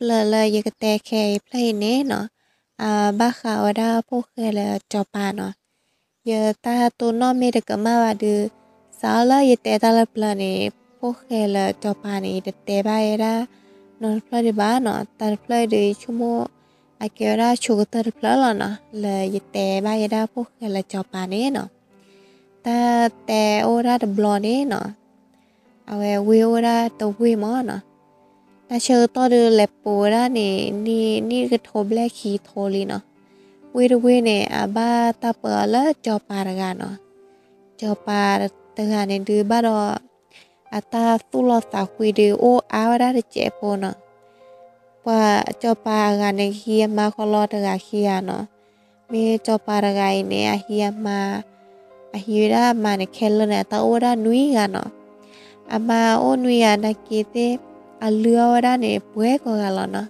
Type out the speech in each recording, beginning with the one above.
တၢ်လၢပျၢၤလၢယကတဲခဲအံၤဖျၢၣ်အံၤန့ၣ်နီၤ, အဘၣ်ဃးဝဲဒၣ်ဖိၣ်ဃဲလၢစီၤပၤနီၤ. ယတၢ်တိၢ်နီၣ်မ့ၢ်တကမၣ်ဘၣ်ဒီး စးထီၣ်လၢယတဲတၢ်လၢပျၢၤန့ၣ် ဖိၣ်ဃဲလၢစီၤပၤန့ၣ် ယတတဲဘၣ်ဝဲဒၣ်နီတဖျၢၣ်ဒံးဘၣ်နီၤ. တၢ်တဖျၢၣ်ဒုးဆိကမိၣ် အကဲဝဲဒၣ်ဆိကတၢၢ်တဖျၢၣ်လီၤနီၤ လၢယတဲဘၣ်ဝဲဒၣ်ဖိၣ်ဃဲလၢစီၤပၤန့ၣ်နီၤ. တၢ်တဲအိၣ်ဝဲဒၣ်တဘျီန့ၣ်နီၤ, အဝဲဝ့ၢ်အိၣ်ဝဲဒၣ်တဝ့ၢ်မးနီၤ. တၢ်ဆၢကတီၢ်ဒုးလဲၤပိာ်ဝဲဒၣ်န့ၣ် နံၣ်နံၣ်တကထိဘျဲၣ်ခံကထိလံနီၤ. ဝ့ၢ်တဝ့ၢ်န့ၣ် အဘၣ်တၢ်ပၢအီၤလၢစီၤပၤတဂၤနီၤ. စီၤပၤတဂၤန့ၣ်ဒုးဘၣ်ဒီး အတၢ်သူၣ်လီၤသးကွံဒုးအိၣ်အါဝဲဒၣ်တစဲးဖိနီၤ. ပှၤစီၤပၤအဂၤန့ၣ် ကဟံးအမါခီလီၤတဂၤခံဂၤနီၤ. မ့ၢ်စီၤပၤတဂၤအံၤန့ၣ် အဟံးအမါ, အဟံးဝဲဒၣ်အမါန့ၣ် ခဲလၢာ်န့ၣ် အတၢ်အိၣ်ဝဲဒၣ်နွံဂၤနီၤ. အမါအိၣ်နွံဂၤနာ်က့သ့ၣ် အလုၢ်အီၣ်ဝဲဒၣ်န့ၣ် ပှဲၤကိးဂၤလီၤနီၤ.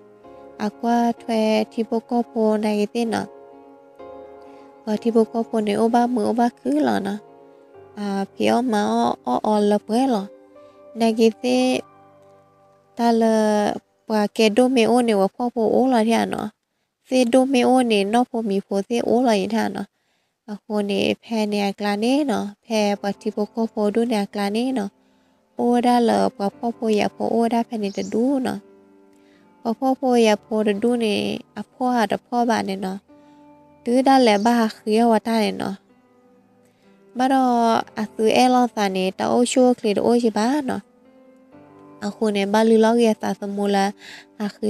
အကွၢ်ထွဲထံဖိကီၢ်ဖိနာ်က့သ့ၣ်နီၤ, ပှၤထံဖိကီၢ်ဖိန့ၣ် အိၣ်ဘၣ်မုာ်အိၣ်ဘၣ်ခုၣ်လီၤနီၤ. ဖံးအီၣ်မၤအီၣ်အီၣ်အီလၢပှဲၤလီၤ. နာ်က့သ့ၣ် တၢ်လၢ ပှၤကဲဒိၣ်မ့ၢ်အိၣ်န့ၣ် ပှၤဖှီၣ်ဖိအိၣ်လီၤဒံးဧါနီၤ. သ့ၣ်ဒိၣ်မ့ၢ်အိၣ်န့ၣ် နီၢ်ဖိမံၤဖိသ့ၣ်အိၣ်လီၤယံၤဒၣ်နီၤ. အဃိန့ၣ် ဖဲန့ၣ်အကျါန့ၣ်နီၤ, ဖဲပှၤထံဖိကီၢ်ဖိဒူၣ်န့ၣ်အကျါန့ၣ်နီၤ, အိၣ်ဝဲဒၣ်လၢပှၤဖှီၣ်ဖိယာ်ဖိအိၣ်ဝဲဒၣ်ဖဲန့ၣ်တဒူၣ်နီၤ. ပှၤဖှီၣ်ဖိယာ်ဖိတဒူၣ်န့ၣ် အဖှီၣ်အတဖှီၣ်ဘၣ်န့ၣ်နီၤ, တုၤဒၣ်လဲာ်ဘၣ်ဟးဃ့အီၣ်ဝဲတၢ်န့ၣ်နီၤ. ဘၣ်ဒီးအသုအဲၣ်လိာ်သးန့ၣ် တၢ်အိၣ်ဆူၣ်အိၣ်ချ့တအိၣ်က့ၤဘၣ်နီၤ. အဃိန့ၣ် ဘၣ်လုၢ်လီၤက့ၤအသးသမူလၢ ဟးဃ့အီၣ်တၢ်လီၤနီၤ. ဟးဃ့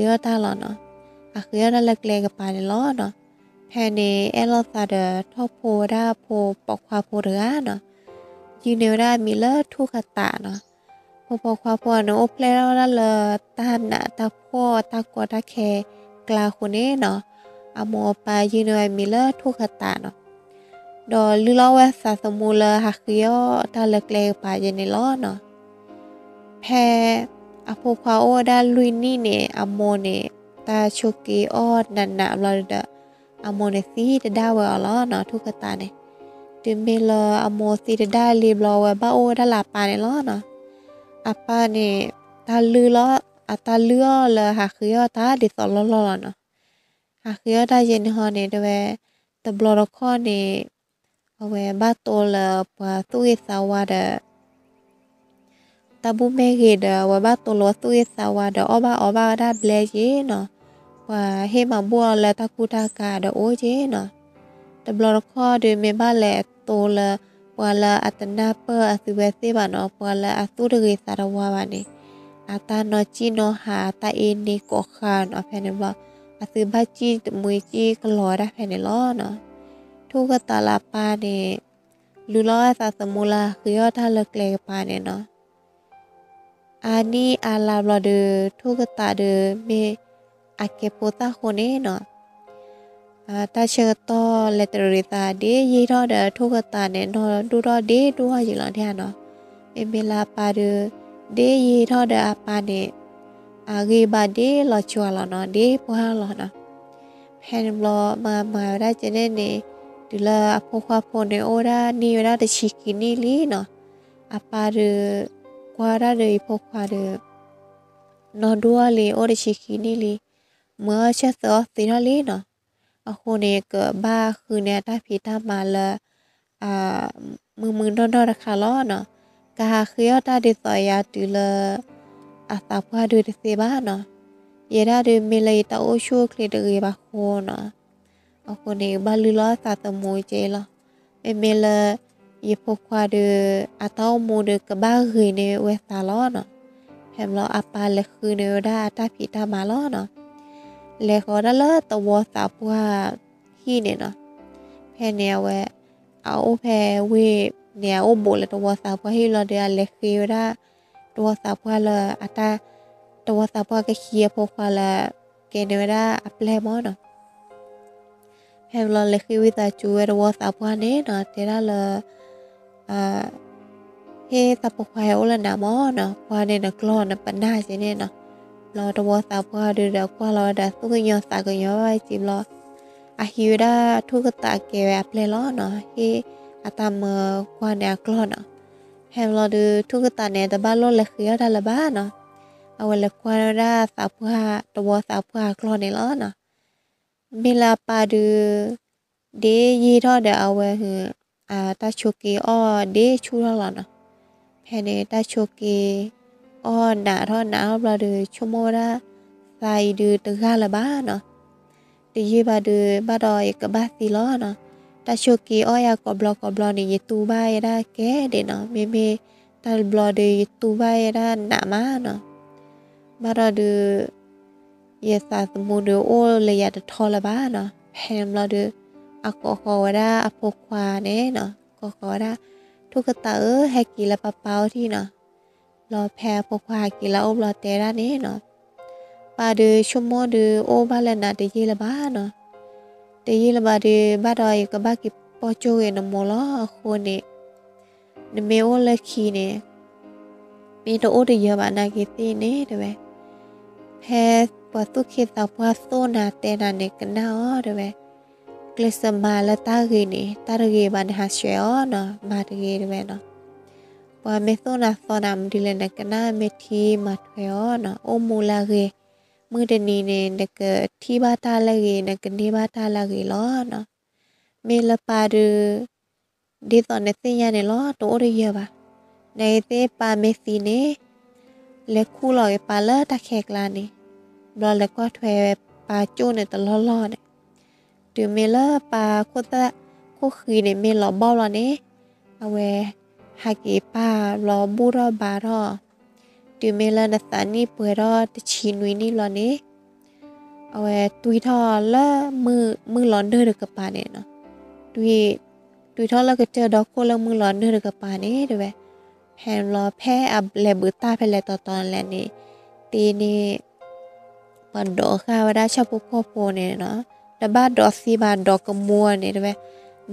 အီၣ်တၢ်လၢကျဲကပၤန့ၣ်လီၤနီၤ. ဖဲန့ၣ်အဲၣ်လိာ်သးဒီးထီၣ်ဖိဝဲဒၣ်ဖိပိာ်ခွါဖိတဂၤနီၤ. ယုၢ်န့ၢ်ဝဲဒၣ်အမံၤလၢထူၣ်ကသးနီၤ. ဖိပိာ်ခွါဖိန့ၣ် အိၣ်ဖျဲၣ်ထီၣ်ဝဲဒၣ်လၢတၢ်နာ်တၢ်ဖှီၣ်တၢ်ကီတၢ်ခဲကျါအဃိန့ၣ်နီၤ, အမိၢ်အပၢ်ယုၢ်န့ၢ်ဝဲအမံၤလၢထူၣ်ကသးနီၤ. ဒီးလုၢ်လီၤဝဲသးသမူလၢဟးဃ့အီၣ်တၢ်လၢကျဲကပၤယဲန့ၣ်လီၤနီၤ. ဖဲအဖိခွါအိၣ်ဝဲဒၣ်လွံၢ်နံၣ်န့ၣ် အမိၢ်န့ၣ် တၢ်ဆိးက့အီၣ်နးနးဘျီဒီး အမိၢ်န့ၣ်သံတဒါဝဲအီၤလီၤနီၤ, ထူၣ်ကသးန့ၣ်. တုၤမ့ၢ်လၢအမိၢ်သံတဒါလံဘျီ အဝဲဘၣ်အိၣ်ဝဲဒၣ်လၢအပၢ်န့ၣ်လီၤနီၤ. အပၢ်န့ၣ် တၢ်လုၢ်လီၤ, အတၢ်လုၢ်အီၣ်လၢဟးဃ့အီၣ်တၢ်ဒ်သိးလီၢ်လီၢ်လီၤနီၤ. ဟးဃ့အီၣ်တၢ်ယဲန့ၣ်ဟီန့ၣ် တဲဝဲ တဘျီတခီၣ်န့ၣ် အဝဲဘၣ်တိလၢပှၤသူၣ်ဂ့ၤသးဝါဒီး တၢ်ဘူၣ်မ့ၢ်ဂ့ၤဒီး အဝဲဘၣ်တိလၢပှၤသူၣ်ဂ့ၤသးဝါဒီး အီၣ်ဘၣ်အီဘၣ်ဝဲဒၣ်ဘျဲက့နီၤ. ပှၤဟ့ၣ်မၤဘူၣ်အီၤလၢတၢ်ကူတၢ်ကၤဒီးအိၣ်က့နီၤ. တဘျီတခီၣ်ဒီး မ့ၢ်ဘၣ်လဲၤတိလၢ ပှၤလၢအတနၢ်ပၢၢ်အသုဝဲသ့ၣ်ဘၣ်နီၤ, ပှၤလၢအသူၣ်တဂ့ၤသးတဝါဘၣ်န့ၣ်, အတၢ်နီၢ်ကံၣ်နီၢ်ဟး အတၢ်အ့န့ၢ်ကိးဃါနီၤ. ဖဲန့ၣ်ဘျီ အသုဘၣ်ကံၣ်တမှံကံၣ်ကလီၤဝဲဒၣ်ဖဲန့ၣ်လီၤနီၤ. ထူၣ်ကသးလၢအပၢ်န့ၣ် လုၢ်လီၤအသးသမူလၢဟးဃ့အီၣ်တၢ်လၢကျဲကပၤန့ၣ်နီၤ. အါနံၣ်အါလါဘျီဒီး ထူၣ်ကသးဒီး မ့ၢ်အကဲဖိသၣ်ဃိန့ၣ်နီၤ, တၢ်ဆၢကတီၢ်လဲၤတရံးသးဒ်ယံာ်ထီၣ်ဒီး ထူၣ်ကသးန့ၣ် နီၢ်ဒိၣ်ထီၣ်ဒ့ဒိၣ်ထီၣ်ယံာ်လီၤန့ၣ်နီၤ. မ့မ့ၢ်လၢအပၢ်ဒီး ဒ်ယံာ်ထီၣ်ဒီးအပၢ်န့ၣ် အဂံၢ်ဘါဒ်လီၤစှၤလီၤနီၤ, ဒ်ပှၢ်လီၤနီၤ. ဖဲန့ၣ်ဘျီ မၤမၤဝဲဒၣ်ကဲန့ၣ်န့ၣ် တုၤလၢအဖိခွါဖိန့ၣ် အိၣ်ဝဲဒၣ်နံၣ်ဝဲဒၣ်တဆံခံနံၣ်လံနီၤ. အပၢ်ဒီး ကွၢ်ဝဲဒၣ်ဒီးအဖိခွါဒီး နီၢ်ဒိၣ်ထီၣ်လံ အိၣ်တဆံခံနံၣ်လံ, မုာ်အီၣ်ဆၢသၢအီၣ်သ့ထီၣ်လံနီၤ. အဃိန့ၣ် ကဘၣ်ဃုန့ၢ်အတၢ်ဖံးတၢ်မၤလၢ မုာ်မုာ်နီၢ်နီၢ်တခါလီၤနီၤ. ကဟးဃ့အီၣ်တၢ်ဒ်သိးယၤတုၤလၢ အသးပှၢ်ဒုးတသ့ဘၣ်နီၤ. ယဲဒၣ်ဒီး မ့ၢ်လၢယတၢ်အိၣ်ဆူၣ်အိၣ်ချ့တဂ့ၤဘၣ်ဃိနီၤ. အဃိန့ၣ် ကဘၣ်လုၢ်လီၤသးသမူကဲအံၤလီၤ. မ့မ့ၢ်လၢ ယဖိခွါဒီး အတၢ်အိၣ်မူဒီး ကဘၣ်ဂ့ၤန့ၢ်ဝဲသးလီၤနီၤ. ဖဲန့ၣ်ဘျီ အပၢ်လဲၤဃုန့ၢ်ဝဲဒၣ်အတၢ်ဖံးတၢ်မၤလီၤနီၤ. လဲၤဃီၤဒၣ်လၢသဝီသးပှၢ်ဟံၣ်န့ၣ်နီၤ. ဖဲန့ၣ်အဝဲ အအိၣ်ဖဲဝ့ၢ်န့ၣ် အအိၣ်ဘူးလၢသဝီသးပှၢ်ဟံၣ်လီၤဒီး အလဲၤဃ့ဝဲဒၣ် သဝီသးပှၢ်လၢအတၢ် သဝီသးပှၢ်ကဟံးအဖိခွါလၢ ကဲန့ၢ်ဝဲဒၣ်အပျဲၢ်မးနီၤ. ဖဲန့ၣ်ဘျီ လဲၤဃ့ဝံသးစူၤဝဲသဝီသးပှၢ်န့ၣ်နီၤ, တဲဒၣ်လၢ ဟ့ၣ်သးဖိခွါဟဲအိၣ်လၢနၤမးနီၤ, ကွၢ်န့ၢ်နကျီၢ်နပနၢ်ကဲန့ၣ်နီၤ. ဘျီသဝီသးပှၢ်ဒုးဒီးကွၢ်လီၤဝဲဒီးသူၣ်ကညီၤသးကညီၤဘၣ်ဝဲက့ၤဘျီ, အဟံးဝဲဒၣ်ထူၣ်ကသးကဲဝဲအပျဲၢ်လီၤနီၤ, ဟ့ၣ်အတၢ်မၢကွၢ်န့ၢ်အကျီၢ်နီၤ. ဖဲန့ၣ်ဘျီဒီး ထူၣ်ကသးန့ၣ် တဘၣ်လိၣ်လဲၤဃ့အီၣ်တၢ်လၢၤဘၣ်နီၤ. အဝဲလဲၤကွၢ်ဝဲဒၣ်သးပှၢ် တဝီသးပှၢ်အကျီၢ်န့ၣ်လီၤနီၤ. မ့ၢ်လၢအပၢ်ဒုး ဒ်ယံာ်ထီၣ်ဒီးအဝဲ တၢ်ဆိးက့အီၣ်ဒ်ဆူၣ်ထီၣ်လီၤနီၤ. ဖဲန့ၣ် တၢ်ဆိးက့အီၣ်နးထီၣ်နးထီၣ်ဘျီဒီး ဆိကမိၣ်ဝဲဒၣ် သးအံၤဒုးတဂၢ်လၢၤဘၣ်နီၤ. တယံာ်ဘၣ်ဒုး ဘၣ်ဒီးယကဘၣ်သံလီၤနီၤ. တၢ်ဆိးက့အီၣ်ယၤကိးဘျီကိးဘျီန့ၣ် ယတူၢ်ဘၣ်ဝဲဒၣ်ကဲဒံးနီၤ. မ့မ့ၢ်တၢ်တဘျီဒီး ယတူၢ်ဘၣ်ဝဲဒၣ်နးမးနီၤ. ဘၣ်ဒီးဒုး ယသးသမူဒုးအိၣ်လၢယၤတထီလၢၤဘၣ်နီၤ. ဖဲန့ၣ်ဘျီဒုး အကိးဃီၤဝဲဒၣ်အဖိခွါန့ၣ်နီၤ, ကိးဃီၤဝဲဒၣ် ထူၣ်ကသးဧၢ, ဟဲက့ၤလၢပၢ်ပၢ်အိၣ်ထံၣ်နီၤ. ဘျီဖဲအဖိခွါဟဲက့ၤလၢအအိၣ်ဘျီတဲဒၣ်န့ၣ်နီၤ, ပၢ်ဒုးဆိကမိၣ်ဒုးအိၣ်ဘၣ်လၢနၤတယံာ်လၢၤဘၣ်နီၤ. တယံာ်လၢၤဘၣ်ဒုး ဘၣ်ဒီးယကဘၣ်က့ၤပိာ်ကၠိဂ့ၤနမိၢ်လီၤ. အဃိန့ၣ် နမ့ၢ်အိၣ်လၢခံန့ၣ် မ့ၢ်တအိၣ်တယၢၤဘၣ်နာ်က့ၤသ့ၣ်န့ၣ်တဲဝဲ, ဖဲပှၤသူၣ်က့သးပှၢ်သိၣ်နၤတဲနၤန့ၣ် ကနၣ်အီၤတဲဝဲ, ကျဲးစၢးမၤလၢတၢ်ဂ့ၤန့ၣ် တၢ်တဂ့ၤဘၣ်န့ၣ် ဟးဆှဲးအီၤနီၤ, မၤတဂ့ၤတဲဝဲနီၤ. ပှၤမ့ၢ်သိၣ်နၤသီနၤမနုၤလဲၣ်န့ၣ် ကနၣ်မ့ၢ်ထံမၤထွဲအီၤနီၤ, အိၣ်မူလၢအဂ့ၤ, မုၢ်တနံၤန့ၣ် နကထံၣ်ဘၣ်တၢ်လၢအဂ့ၤ နကန့ၢ်ဘၣ်တၢ်လၢအဂ့ၤလီၤနီၤ. မ့ၢ်လၢပၢ်ဒုး ဒ်သိးနသ့ၣ်ညါန့ၣ်လီၤ, တအိၣ်တယၢၤဘၣ်. နသ့ၣ်ပၢ်မ့ၢ်သံန့ၣ် လဲၤခူၣ်လီၤက့ၤပၢ်လၢတၢ်ခဲကျါန့ၣ်, ဘျီလဲၤကွၢ်ထွဲပၢ်ကၠိၣ်န့ၣ်တလီၢ်လီၢ်န့ၣ်, တုၤမ့ၢ်လၢပၢ်ခိၣ်သၣ်ခိၣ်ဃံန့ၣ် မ့ၢ်လီၤဘီၣ်ဘျီန့ၣ်, အဝဲဟးက့ၤပၢ်ဘျီဘူၣ်ထီၣ်ဘါထီၣ်, တုၤမ့ၢ်လၢနသးနံၣ်ပှဲၤထီၣ်တဆံနွံနံၣ်ဘျီန့ၣ် အဝဲတွံၢ်ထီၣ်လၢ မုၢ်လီၤနုာ်တကပၤန့ၣ်နီၤ, တွံၢ်ထီၣ်လၢကစၢၢ်ဒီခိၣ်လၢမုၢ်လီၤနုာ်တကပၤန့ၣ်တဲဝဲ. ဖဲန့ၣ်ဘျီ ဖဲအလဲၤဘုးတၢ်ဖဲလဲၣ်တီတီလဲၣ်န့ၣ်, တ့န့ၣ် ပှၤဒိးဃာ်ဝဲဒၣ်ဆၣ်ဖိကီၢ်ဖိန့ၣ်နီၤ, တဘၣ်ဒိးသံဘၣ်ဒိးကမူန့ၣ်တဲဝဲ.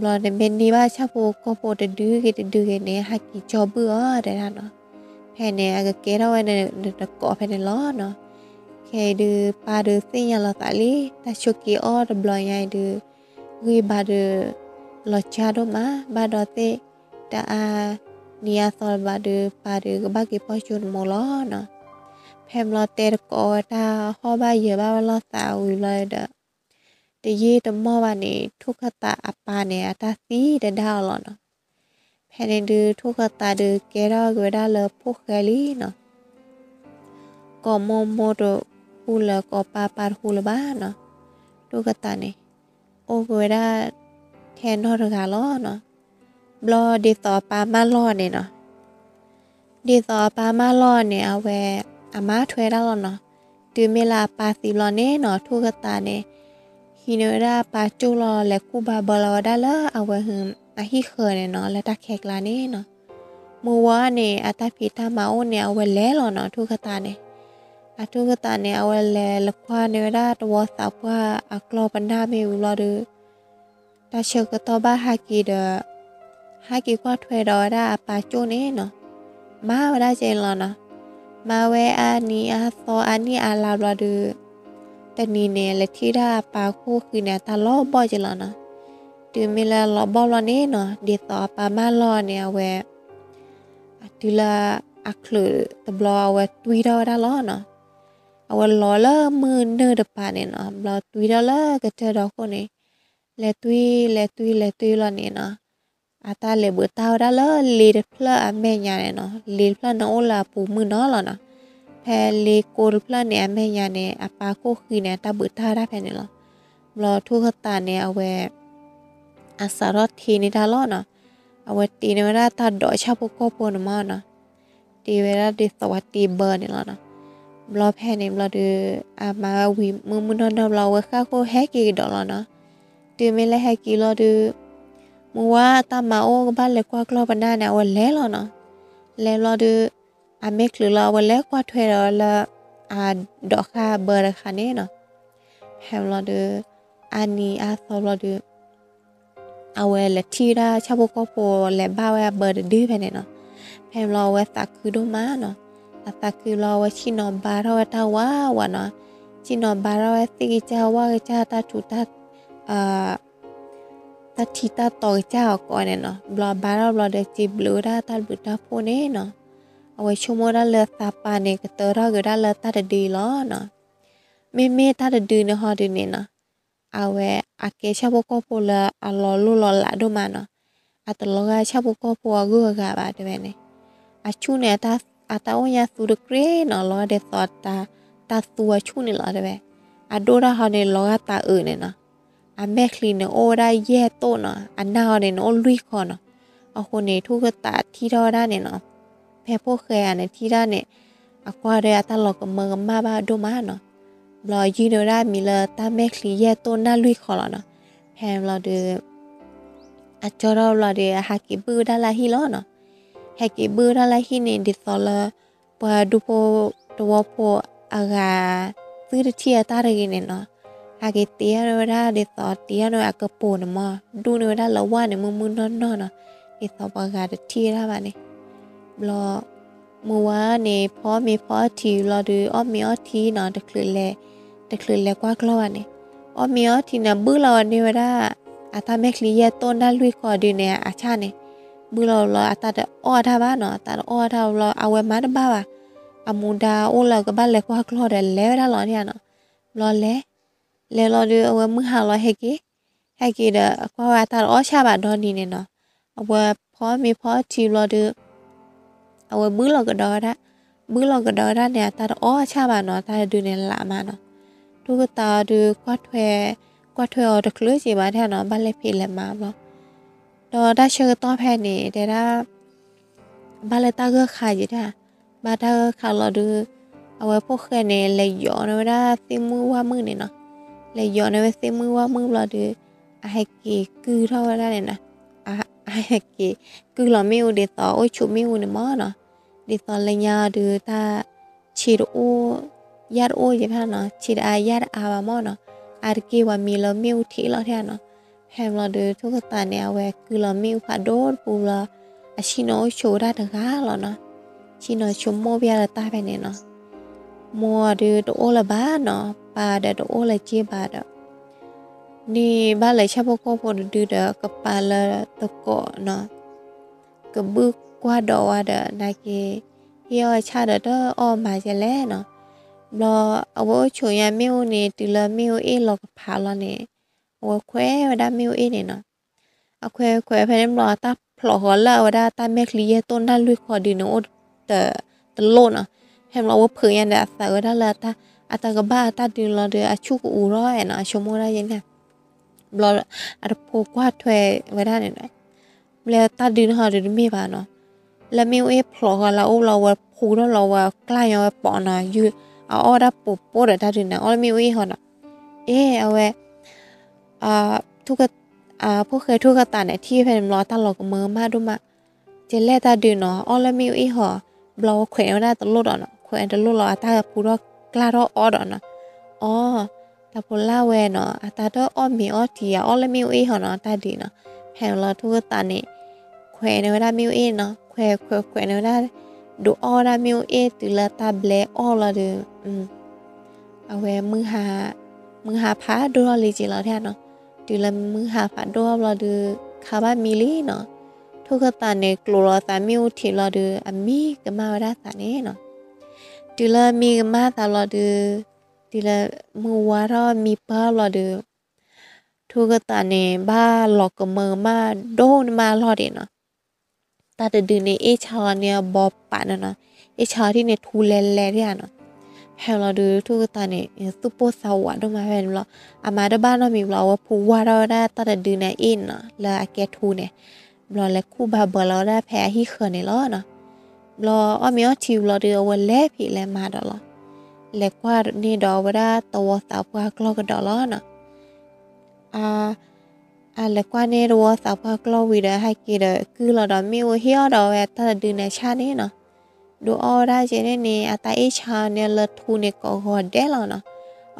ဘျီနမ့ၢ်န့ၢ်ဘၣ်ဆၣ်ဖိကီၢ်ဖိတဒုဂ့ၤတဒုဂ့ၤန့ၣ် ဟးက့ၤကၠီဘုၣ်အီၤတဲဒၣ်နီၤ. ဖဲန့ၣ် အကကဲထီၣ်ဝဲနတကိးဖဲန့ၣ်လီၤနီၤ. ခဲအံၤဒုး ပၢ်ဒုးသ့ၣ်ညါလီၤသးလံ, တၢ်ဆိးက့အီၣ်တဘျီညါအံၤဒုး ဂံၢ်ဘါဒုး လီၤစှၤဒိၣ်မး, ဘၣ်ဒီးသ့ၣ်တအါနံၤအါသီဘၣ်ဒုး ပၢ်ဒုးကဘၣ်က့ၤပိာ်ကၠိနမိၢ်လီၤနီၤ. ဖဲဘျီတဲတကိးဝဲတၢ်ဟီၣ်ဘၣ်ယၢၤဘၣ်ဝဲလိာ်သးဝံၤဘျီဒီး တယံာ်တမီၢ်ဘၣ်န့ၣ် ထူၣ်ခၢၣ်သးအပၢ်န့ၣ် အတၢ်သံတဒါအီၤလီၤနီၤ. ဖဲန့ၣ်ဒုး ထူၣ်ခၢၣ်သးဒုးကဲထီၣ်က့ၤဝဲဒၣ်လၢဖိၣ်ဃဲလံနီၤ. ကိးမိၢ်မိၢ်တဟူလၢၤ ကိးပၢ်ပၢ်တဟူလၢၤဘၣ်နီၤ. ထူၣ်ခၢၣ်သးန့ၣ် အိၣ်က့ၤဝဲဒၣ်ထဲနီၢ်တဂၤလီၤနီၤ. ဘျီဒ်သိးအပၢ်မၢလီၤန့ၣ်နီၤ, ဒ်သိးအပၢ်မၢလီၤန့ၣ် အဝဲ အမါထွဲဒၣ်လီၤနီၤ. တုၤမ့ၢ်လၢအပၢ်သံဘျီန့ၣ်နီၤ ထူၣ်ခၢၣ်သးန့ၣ် ဟံးန့ၢ်ဝဲဒၣ်အပၢ်ကၠိၣ်လီၤ လဲၤကူၣ်ဘၣ်ဘၢလီၤဝဲဒၣ်လၢအဝဲ အဟံၣ်ဃၢၤန့ၣ်နီၤ လၢတၢ်ခဲကျါန့ၣ်နီၤ. မုၢ်ဝါန့ၣ် အတၢ်ဖံးတၢ်မၤအိၣ်န့ၣ် အဝဲလဲၤလီၤနီၤ ထူၣ်ခၢၣ်သးန့ၣ်. အထူၣ်ခၢၣ်သးန့ၣ် အဝဲလဲၤလၢကွၢ်န့ၢ်ဝဲဒၣ်တဝီသးပှၢ်အကျီၢ်ပနၢ်မ့ၢ်ဝံၤဘျီဒီး တၢ်ဆၢကတီၢ်ဘၣ်ဟဲက့ၤဒီး ဟဲက့ၤကွၢ်ထွဲဒီးဝဲဒၣ်အပၢ်ကၠိၣ်န့ၣ်နီၤ, မၤဝဲဒၣ်ကဲန့ၣ်လီၤနီၤ. မၤဝဲအါနံၤအါသီအါနံၣ်အါလါဘျီဒီး တနံၤန့ၣ် လဲၤထံၣ်ဒၣ်အပၢ်ခိၣ်ဃံန့ၣ် အတၢ်လီၤဘီၣ်ကဲလီၤနီၤ. တုၤမ့ၢ်လၢလီၤဘီၣ်ဘျီန့ၣ်နီၤ ဒ်သိးအပၢ်မၢလီၤန့ၣ် အဝဲ အတုၤလၢအချုးတဘျီ အဝဲတွံၢ်ထီၣ်ဝဲဒၣ်လီၤနီၤ. အဝဲလီၤလၢမုၢ်နုာ်တပၤန့ၣ်နီၤ, ဘျီတွံၢ်ထီၣ်လၢကစၢၢ်ဒီခိၣ်န့ၣ် လဲၤတွံၢ် လဲၤတွံၢ် လဲၤတွံၢ်လီၤန့ၣ်နီၤ, အတၢ်လဲၤဘုးတၢ်ဝဲဒၣ်လၢလ့တဖျၢၣ်အမဲာ်ညါန့ၣ်နီၤ, လ့တဖျၢၣ်န့ၣ်အိၣ်လၢအပူၤမုၢ်နီၤလီၤနီၤ. ဖဲလ့ကိတဖျၢၣ်န့ၣ် အမဲာ်ညါန့ၣ် အပၢ်ခိၣ်ဃံန့ၣ် အတၢ်ဘုးတၢ်ဝဲဒၣ်ဖဲန့ၣ်လီၤ. ဘျီထူၣ်ခၢၣ်သးန့ၣ် အဝဲ အစးထီၣ်ထံန့ၢ်တၢ်လီၤနီၤ. အဝဲတ့န့ၢ်ဝဲဒၣ်တၢ်ဒိးဆၣ်ဖိကီၢ်ဖိန့ၣ်မးနီၤ, တ့ဝဲဒၣ်ဒ်သိးဝဲတ့ဘၢန့ၣ်လီၤနီၤ. ဘျီဖဲန့ၣ်ဘျီဒီး အမၤဝဲဝံၤမုၢ်မုၢ်နီၢ်နီၢ်ဘျီ အဝဲဃၣ်ခိၣ်ဟဲက့ၤကဒီးလီၤနီၤ. တုၤမ့ၢ်လၢဟဲက့ၤလီၤဒီး မုၢ်ဝါအတၢ်မၤအိၣ်ကဘၣ်လဲၤကွၢ်ကျီၢ်ပနၢ်န့ၣ် အဝဲလဲၤလီၤနီၤ. လဲၤဘျီဒီး အမ့ၢ်ချုးလီၤ အဝဲလဲၤကွၢ်ထွဲဒီးလၢ အဒိးဃာ်ဘၢတခါန့ၣ်နီၤ. ဖဲဘျီဒီး အါနံၤအါသီဘျီဒီး အဝဲလဲၤထံၣ်ဝဲဒၣ်ဆၣ်ဖိကီၢ်ဖိလဲၤဘၣ်ဝဲအဘၢတဒုဖဲန့ၣ်နီၤ. ဖဲဘျီအဝဲသးခုဒိၣ်မးနီၤ. အသးခုဘျီအဝဲဆ့ၣ်နီၤဘါထီၣ်ဝဲတၢ်ဝးဝးနီၤ. ဆ့ၣ်နီၤဘါထီၣ်ဝဲသ့ၣ်ကစၢ်ဝၣ်ကစၢ်တၢ်ထူး တၢ်ထံတၢ်တီၤကစၢ်အီၤကိးန့ၣ်နီၤ. ဘျီဘါထီၣ်ဘျီဒီးစံးဘျုးဝဲဒၣ်တၢ်ဘျုးတၢ်ဖှိၣ်န့ၣ်နီၤ. အဝဲဆိကမိၣ်ဒၣ်လၢသးပၢ်န့ၣ် ကတၢထီၣ်က့ၤဝဲဒၣ်လၢတၢ်တဒုအံၤလီၤနီၤ. မ့မ့ၢ်တၢ်တဒုန့ၣ်ဟီဒုန့ၣ်နီၤ, အဝဲအကဲဆၣ်ဖိကီၢ်ဖိလၢအလီၤလိၢ်လီၤလးဒိၣ်မးနီၤ. အတလီၤဂာ်ဆၣ်ဖိကီၢ်ဖိအဂုၤအဂၤဘၣ်တဲဝဲန့ၣ်. အဆူၣ်န့ၣ် အတၢ်အိၣ်ညါသူတကြ့နီၤ, လီၤဂာ်ဒ်သိး တၢ်သူအဆူၣ်န့ၣ်လီၤတဲဝဲ. အဒိၣ်တၢ်ဟီန့ၣ် လီၤဂာ်တၤအုးန့ၣ်နီၤ. အမဲာ်ချံန့ၣ်အိၣ်ဝဲဒၣ်ယဲၢ်တိၣ်နီၤ, အနၢ်ဟီန့ၣ် နအိၣ်လွံၢ်ဃီနီၤ. အဃိန့ၣ် ထိၣ်ကသးထံၣ်ထီၣ်ဝဲဒၣ်န့ၣ်နီၤ, ဖဲဖိၣ်ဃဲဧါန့ၣ်ထံၣ်ဒၣ်န့ၣ်, အကွၢ်ဒီးအတၢ်လီၤကမၢကမၣ်ဘၣ်ဒိၣ်မးနီၤ. ဘျီယုၢ်န့ၢ်ဝဲဒၣ်အမံၤလၢတၢ်မဲာ်ချံယဲၢ်တိၣ်နၢ်လွံၢ်ဃီလီၤနီၤ. ဖဲဘျီဒီး အကၠီထီၣ်ဘျီဒီး အဟဲက့ၤဘုၣ်ဝဲဒၣ်လၢဟံၣ်လီၤနီၤ. ဟဲက့ၤဘုၣ်ဝဲဒၣ်လၢဟံၣ်န့ၣ် ဒ်သိးလၢ ပှၤဒူဖိတဝီဖိအဂၤ သုတထံၣ်အတၢ်တဂ့ၤန့ၣ်နီၤ. ဟဲက့ၤတ့အီၣ်န့ၢ်ဝဲဒၣ်ဒ်သိး တ့အီၣ်န့ၢ်ဝဲအကပိာ်န့ၣ်မး, ဒူၣ်န့ၢ်ဝဲဒၣ်လၢဝၣ်န့ၣ် မုၢ်မုၢ်နီၢ်နီၢ်နီၤ, ဒ်သိးပှၤဂၤတထံၣ်ဝဲဒၣ်ဘၣ်န့ၣ်. ဘျီ မုၢ်ဝါန့ၣ် ဖီမ့ၤဖီထံဘျီဒီး အီၣ်မ့ၤအီထံနီၤ, တချုးလဲၤကွၢ်ကျီၢ်ဘၣ်န့ၣ်. အီၣ်မ့ၤအီထံန့ၣ် ဘုၣ်လီၤဝဲန့ၢ်ဝဲဒၣ် အတၢ်မဲာ်ချံယဲၢ်တိၣ်နၢ်လွံၢ်ဃီဒုန့ၣ် အဆၣ်န့ၣ်. ဘုၣ်လီၤဘျီ အတၢ်တအီၣ်တၢ်ဘၣ်နီၤ, အတၢ်တအီၣ်တၢ်ဘျီ အဝဲမၤတဘၣ်ဘၣ်. အမူဒါအိၣ်လၢကဘၣ်လဲၤကွၢ်ကျီၢ်ဒီး လဲၤဝဲဒၣ်လီၤန့ၣ်နီၤ. ဘျီလဲၤ လဲၤလီၤဒီး အဝဲမုၢ်ဟါလီၤဟဲက့ၤ, ဟဲက့ၤဒီး အကွၢ်ဝဲအတၢ်တအီၣ်ဆၣ်ဘၣ်ဒီနံၤန့ၣ်နီၤ. အဝဲဖီမ့ၤဖီထံဘျီဒီး အဝဲဘုၣ်လီၤကဒီးဝဲဒၣ်, ဘုၣ်လီၤကဒီးဝဲဒၣ်န့ၣ် အတၢ်တအီၣ်ဆၣ်ဘၣ်နီၤ, တၢ်တဒုန့ၣ်လးမးနီၤ. ထိၣ်ကသးအီၤဒီး ကွၢ်ထွဲအီၤတချုးက့ဘၣ်ဒၣ်နီၤ, ဘၣ်လဲၤဖံးလဲၤမၤဘျီ. ဒီးတၢ်ဆၢကတီၢ်ဖဲန့ၣ် တဲဒၣ် ဘၣ်လၢတၢ်ဂၢၢ်ခါယံၤဒၣ်, ဘၣ်တၢ်ဂၢၢ်ခါလီၤဒီး အဝဲဖိၣ်ဃဲန့ၣ် လဲၤယီၤန့ၢ်ဝဲဒၣ်သ့ၣ်မုၣ်ဝၣ်မုၣ်န့ၣ်နီၤ. လဲၤယီၤန့ၢ်ဝဲသ့ၣ်မုၣ်ဝၣ်မုၣ်ဘျီဒီး အဟဲက့ၤကုၢ်ထီၣ်ဝဲဒၣ်န့ၣ်နီၤ. အဟဲက့ၤကုၢ်လီၤမ့ၣ်အူဒ်သိး အိၣ်ဆူၣ်မ့ၣ်အူန့ၣ်မးနီၤ. ဒ်သိးလၢညါအီၤဒီး တၢ်ဆံးတအိၣ် ယၣ်တအိၣ်ယဲဖဲနီၤ, ဆံးတအါယၣ်တအါဘၣ်မးနီၤ. အါတက့ၢ်ပှၤမံလၢမ့ၣ်အူထံးလီၤထဲနီၤ. ဖဲဘျီဒီး ထိၣ်ကသးန့ၣ် အဝဲကုၢ်လီၤမ့ၣ်အူဖးဒိၣ်တပူၤဘျီ အဆ့ၣ်နီၤအိၣ်ဆိးဝဲဒၣ်တဂၤလီၤနီၤ. ဆ့ၣ်နီၤဆိကမိၣ်ဖဲလၢတၢ်ဖဲန့ၣ်နီၤ. မိၢ်အီၤဒီးတအိၣ်လၢၤဘၣ်နီၤ, ပၢ်ဒီးတအိၣ်လၢၤက့ဘၣ်ဒီး န့ၣ်ဘၣ်လဲၤဆၣ်ဖိကီၢ်ဖိတဒုဒီး ကပာ်လၢသကိးနီၤ, ကဘုၣ်ကွၢ်ဒီးဝဲဒီး နာ်က့ ဟ့ၣ်အီၣ်ဆၣ်ဒီးတအီၣ်မၤကဲလဲၣ်နီၤ. ဘျီအဝဲအိၣ်ဆိးညါမ့ၣ်အူန့ၣ် တုၤလၢမ့ၣ်အူအ့ၣ်လီၤကဖးလီၤန့ၣ်, အဝဲခွဲးဝဲဒၣ်မ့ၣ်အူအ့ၣ်န့ၣ်နီၤ. အခွဲးခွဲးဖဲန့ၣ်ဘျီ အတၢ်ဖျိးဃီၤလၢအဝဲဒၣ်တၢ်မဲာ်ချံယဲၢ်တိၣ်နၢ်လွံၢ်ဃီဒုန့ၣ် အိၣ်တ တလိၣ်နီၤ. ဖဲဘျီအဝဲဖုးညါန့ၣ် အသးဝဲဒၣ်လၢ အတၢ်ကဘၣ်အတၢ်ဒုလီၤဒီး အဆူၣ်ကအိၣ်ထီၣ်နီၤ, အဆိကမိၣ်ဒၣ်ယဲန့ၣ်. ဘျီအတဖိကွၢ်ထွဲဝဲဒၣ်န့ၣ်ဒီး ဘျီတၢ်ဒုန့ၣ်ဟီဒုတမ့ၢ်ဘၣ်နီၤ. လၢမ့ၣ်အူအ့ၣ်ဖျိးဃီၤလၢအအိၣ်ဘျီ အဝဲဖူထီၣ်လီၤဝဲ ကျၢ်ညီဝဲပိာ်နီၤ, ယုၢ်အအီၣ်ဒၣ်ပိာ်ပိာ်ဒီးတၢ်ဒုန့ၣ် အီၣ်လၢမ့ၣ်အူအ့ၣ်ဟီနီၤ. အ့ၣ် အဝဲ ဖိၣ်ဃဲထိၣ်ကသးန့ၣ် ထံၣ်ဖဲန့ၣ်ဘျီ အတၢ်လီၤကမၢကမၣ်ဒိၣ်မး, ကဲလဲၣ်တၢ်ဒုနီၤ, အီၣ်လၢမ့ၣ်အူအ့ၣ်ဟီ, ဘျီအဝဲခွဲးန့ၢ်ဝဲဒၣ်တလိၣ်ဒီးနီၤ, ခွဲးတလိၣ်လီၤ အတၢ်ဖူထီၣ်ကျၢ်ထီၣ်အီၣ်ဒီးနီၤ. အီ တၢ်ဖိလၢ်ဝဲနီၤ, အတၢ်တအီၣ်မ့ၤအီထံ အအီၣ်လၢမ့ၣ်အူအ့ၣ်ဟီနီၤ တၢ်ဒုနီၤ. ဖဲလီၤထိၣ်ကသးန့ၣ် ခွဲးန့ၢ်ဝဲဒၣ်မ့ၣ်အူအ့ၣ်နီၤ, ခွဲးခွဲးခွဲးန့ၢ်ဝဲဒၣ် ဒုးအီၣ်ဝဲဒၣ်မ့ၣ်အူအ့ၣ်တုၤလၢတၢ်ဘျဲအီၣ်လီၤဒီး အဝဲ မုၢ်ဟါဖးဒိၣ်ထီၣ်လံက့ၤလီၤဒၣ်နီၤ. တုၤလၢမုၢ်ဟါဖးဒိၣ်ထီၣ်ဘျီဒီး ခါဘၣ်မံလံနီၤ. ထိၣ်ကသးန့ၣ် ကျိးလီၤသးမ့ၣ်အူထံးလီၤဒီး အမံကမၣ်ဝဲဒၣ်သးန့ၣ်နီၤ. တုၤလၢမံကမၣ်သးလီၤဒီး တုၤလၢမုၢ်ဝါထီၣ်မံပၢၢ်ဘျီဒီး ထိၣ်ကသးန့ၣ် ဘၣ်လီၤကမၢကမၣ်ဒိၣ်န့ၢ်မးအလီၢ်ဒံးနီၤ. တၢ်တဒုန့ၣ် အ့ၣ်ဆါအီၤန့ၣ်အဘီပာ်န့ၣ်နီၤ, အ့ၣ်ဆါအီၤထံၣ်န့ၣ်ထူလဲၤလဲၤဒံးဧါနီၤ. ဖဲလီၤဒီး ထိၣ်ကသးန့ၣ် သူၣ်ပိၢ်သးဝးဒိၣ်မးဖဲန့ၣ်ဘျီ, အမၤတဘၣ်နီတမံၤဘျီ အဝဲဖူဝါထီၣ်ဝဲဒၣ်တၢ်တဒုန့ၣ်အ့ၣ်နီၤ လၢအကဲထူန့ၣ်, ဘျီလဲၤခူၣ်ဘၣ်ဘၢလီၤဝဲဒၣ်ဖဲအဟံၣ်ဃၢၤန့ၣ်လီၤနီၤ. ဘျီအီၣ်မ့ၤအီထံဘျီဒီး အဝဲလဲၤဖံးလဲၤမၤဒီးလီၤ. လဲၤကွၢ်န့ၢ်ဒီးအဝဲဒၣ်သဝီသးပှၢ်ကျီၢ်ကဒီးလီၤနီၤ. အလဲၤကွၢ်န့ၢ်သဝီသးပှၢ်ကျီၢ်ဝံၤဒီး ဟဲက့ၤဒီးကုၢ်လီၤဒီးမ့ၣ်အူဟ့ၣ်အီၣ်ဒီးဝဲတၢ်တဒုန့ၣ်ဆၣ်န့ၣ်နီၤ. ဒုးအီၣ်ဝဲဒၣ်ကဲန့ၣ်န့ၣ် အတၢ်အ့ၣ်ဆါအီၤန့ၣ်လၢထူန့ၣ်ကိးဂီၤဒဲးလီၤနီၤ.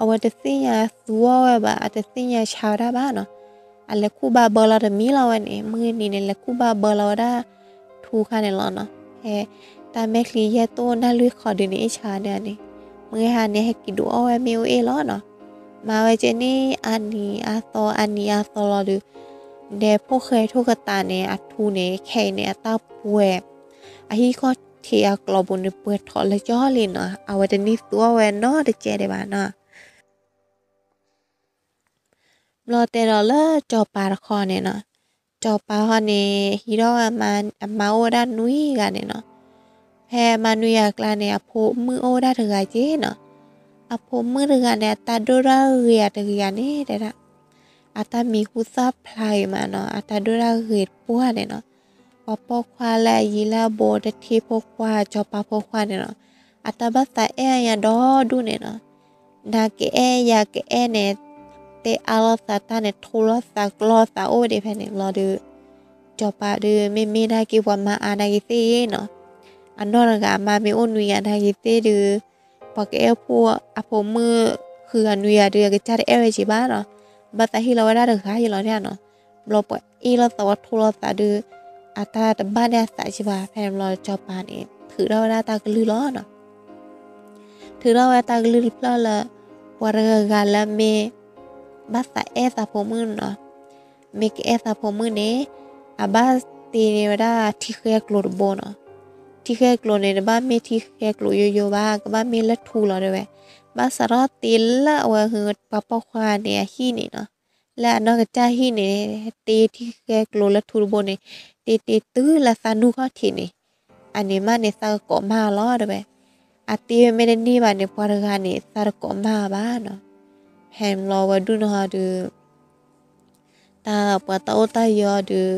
အဝဲတသ့ၣ်ညါသူအီၣ်ဝဲဘၣ်, အတသ့ၣ်ညါဆါဝဲဒၣ်ဘၣ်နီၤ. အလဲၤခူၣ်ဘၣ်ဘၢလီၤတမံၤလီၤဝဲန့ၣ်, မုၢ်နံၤန့ၣ် လဲၤခူၣ်ဘၣ်ဘၢလီၤဝဲဒၣ်ထူခါန့ၣ်လီၤနီၤ. ဟဲ တၢ်မဲာ်ချံယဲၢ်တိၢ်နၢ်လွံၢ်ဃီဒုန့ၣ် အ့ၣ်ဆါအီၤန့ၣ်န့ၣ်, မုၢ်ဟါန့ၣ် ဟဲက့ၤဒုးအီၣ်ဝဲမ့ၣ်အူအ့ၣ်လီၤနီၤ. မၤဝဲကဲန့ၣ် အနံၤအါသီ အနံၤအါသီလီၤဒီး ဒဲးဖိၣ်ဃဲထိၣ်ကသးန့ၣ် အထူန့ၣ် ခဲအံၤန့ၣ် အတၢ်ပှဲၤ အဟံၣ်ခီၣ် အဝဲဒၣ်ထံၣ်အကျိၤပူၤန့ၣ် ပှဲၤထီၣ်လၢကၠီလံနီၤ, အဝဲတန့ၢ်သူအီၣ်ဝဲနီတကဲဒံးဘၣ်နီၤ. ဘျီတဲဒီးလၢစီၤပၤတခီန့ၣ်နီၤ, စီၤပၤဟီန့ၣ် ဟံးထီၣ်ဝဲအမါအိၣ်ဝဲဒၣ်နွံဂၤန့ၣ်နီၤ. ဖဲအမါနွံဂၤအကျါန့ၣ် အဖိမုၣ်အိၣ်ဝဲဒၣ်တဂၤက့နီၤ. အဖိမုၣ်တဂၤန့ၣ် အတၢ်ဒိၣ်တၢ်ဂ့ၤအတဂ့ၤန့ၣ်တဲဒၣ်, အတၢ်မံၤဟူသၣ်ဖျါဂ့ၤမးနီၤ, အတၢ်ဒိၣ်တၢ်ဂ့ၤတပှၢ်န့ၣ်နီၤ. ပှၤပိာ်ခွါလၢအယံၤလၢအဘိတထ့ဖိခွါ စီၤပၤဖိခွါန့ၣ်နီၤ, အတၢ်ဘၣ်သးအဲၣ်အညါဒီဒူၣ်န့ၣ်နီၤ. နၤကအဲၣ်ယၤကအဲၣ်န့ၣ် တဲအါလိာ်သးတၢ်န့ၣ် ထိလိာ်သးကျီသးအိၣ်ဒံးဖဲန့ၣ်လီၤဒီး စီၤပၤဒုး မ့မ့ၢ်နာ်က့ပှၤမါအါနာ်က့သ့ၣ်နီၤ, အနီၢ်တဂၤအမါမ့ၢ်အိၣ်နွံဂၤနာ်က့သ့ၣ်ဒုး ပှၤကအဲၣ်ဖိအဖိမုၣ်ဃုဂၤနွံဂၤဒုး အကစၢ်တအဲၣ်ဝဲက့ဘၣ်နီၤ, ဘၣ်သးဟ့ၣ်လီၤဝဲဒၣ်တဂၤယလီၤန့ၣ်နီၤ. ဘျီပှၤအ့ၣ်လိာ်သးဝဲထိလိာ်သးဒုး အတၢ်တဘၣ်န့ၢ်အသးက့ဘၣ်. ဖဲန့ၣ်ဘျီစီၤပၤန့ၣ် ထုးထီၣ်ဝဲဒၣ်တၢ်ကလုၢ်လီၤနီၤ. ထုးထီၣ်ဝဲတၢ်ကလုၢ်တဖျၢၣ်လၢ ပှၤတဂၤဂၤလၢမ့ၢ် ဘၣ်သးအဲၣ်သးဖိမုၣ်နီၤ, မ့ၢ်ကအဲၣ်သးဖိမုၣ်န့ၣ် အဘၣ်တ့န့ၢ်ဝဲဒၣ်ထံဃဲကျိၤတဘိနီၤ. ထံဃဲကျိၤန့ၣ် တဘၣ်မ့ၢ်ထံဃဲကျိၤယိယိဘၣ်, ကဘၣ်မ့ၢ်လၢၢ်ထူလီၤတဲဝဲ. ဘၣ်စးထီၣ်တ့လၢအဝဲပှၤပိာ်ခွါန့ၣ်အဟံၣ်န့ၣ်နီၤ, လၢအနီၢ်ကစၢ်ဟံၣ်န့ၣ် တ့ထံဃဲကျိၤလၢၢ်ထူတဘိန့ၣ် တ့တ့တုၤလၢသးနူၢ်ခီၣ်ထံးန့ၣ်, အန့ၣ်မးန့ၣ်သးကကိးမါလီၤတဲဝဲ. အတ့ဝဲမ့ၢ်တန့ၢ်ဘၣ်န့ၣ် ပှၤတဂၤန့ၣ် သးတကိးမါဘၣ်နီၤ. ဖဲန့ၣ်ဘျီဝဲဒုးနီၤဒီး တၢ်ပှၤတၢ်အိၣ်တၢ်ယီၤဒီး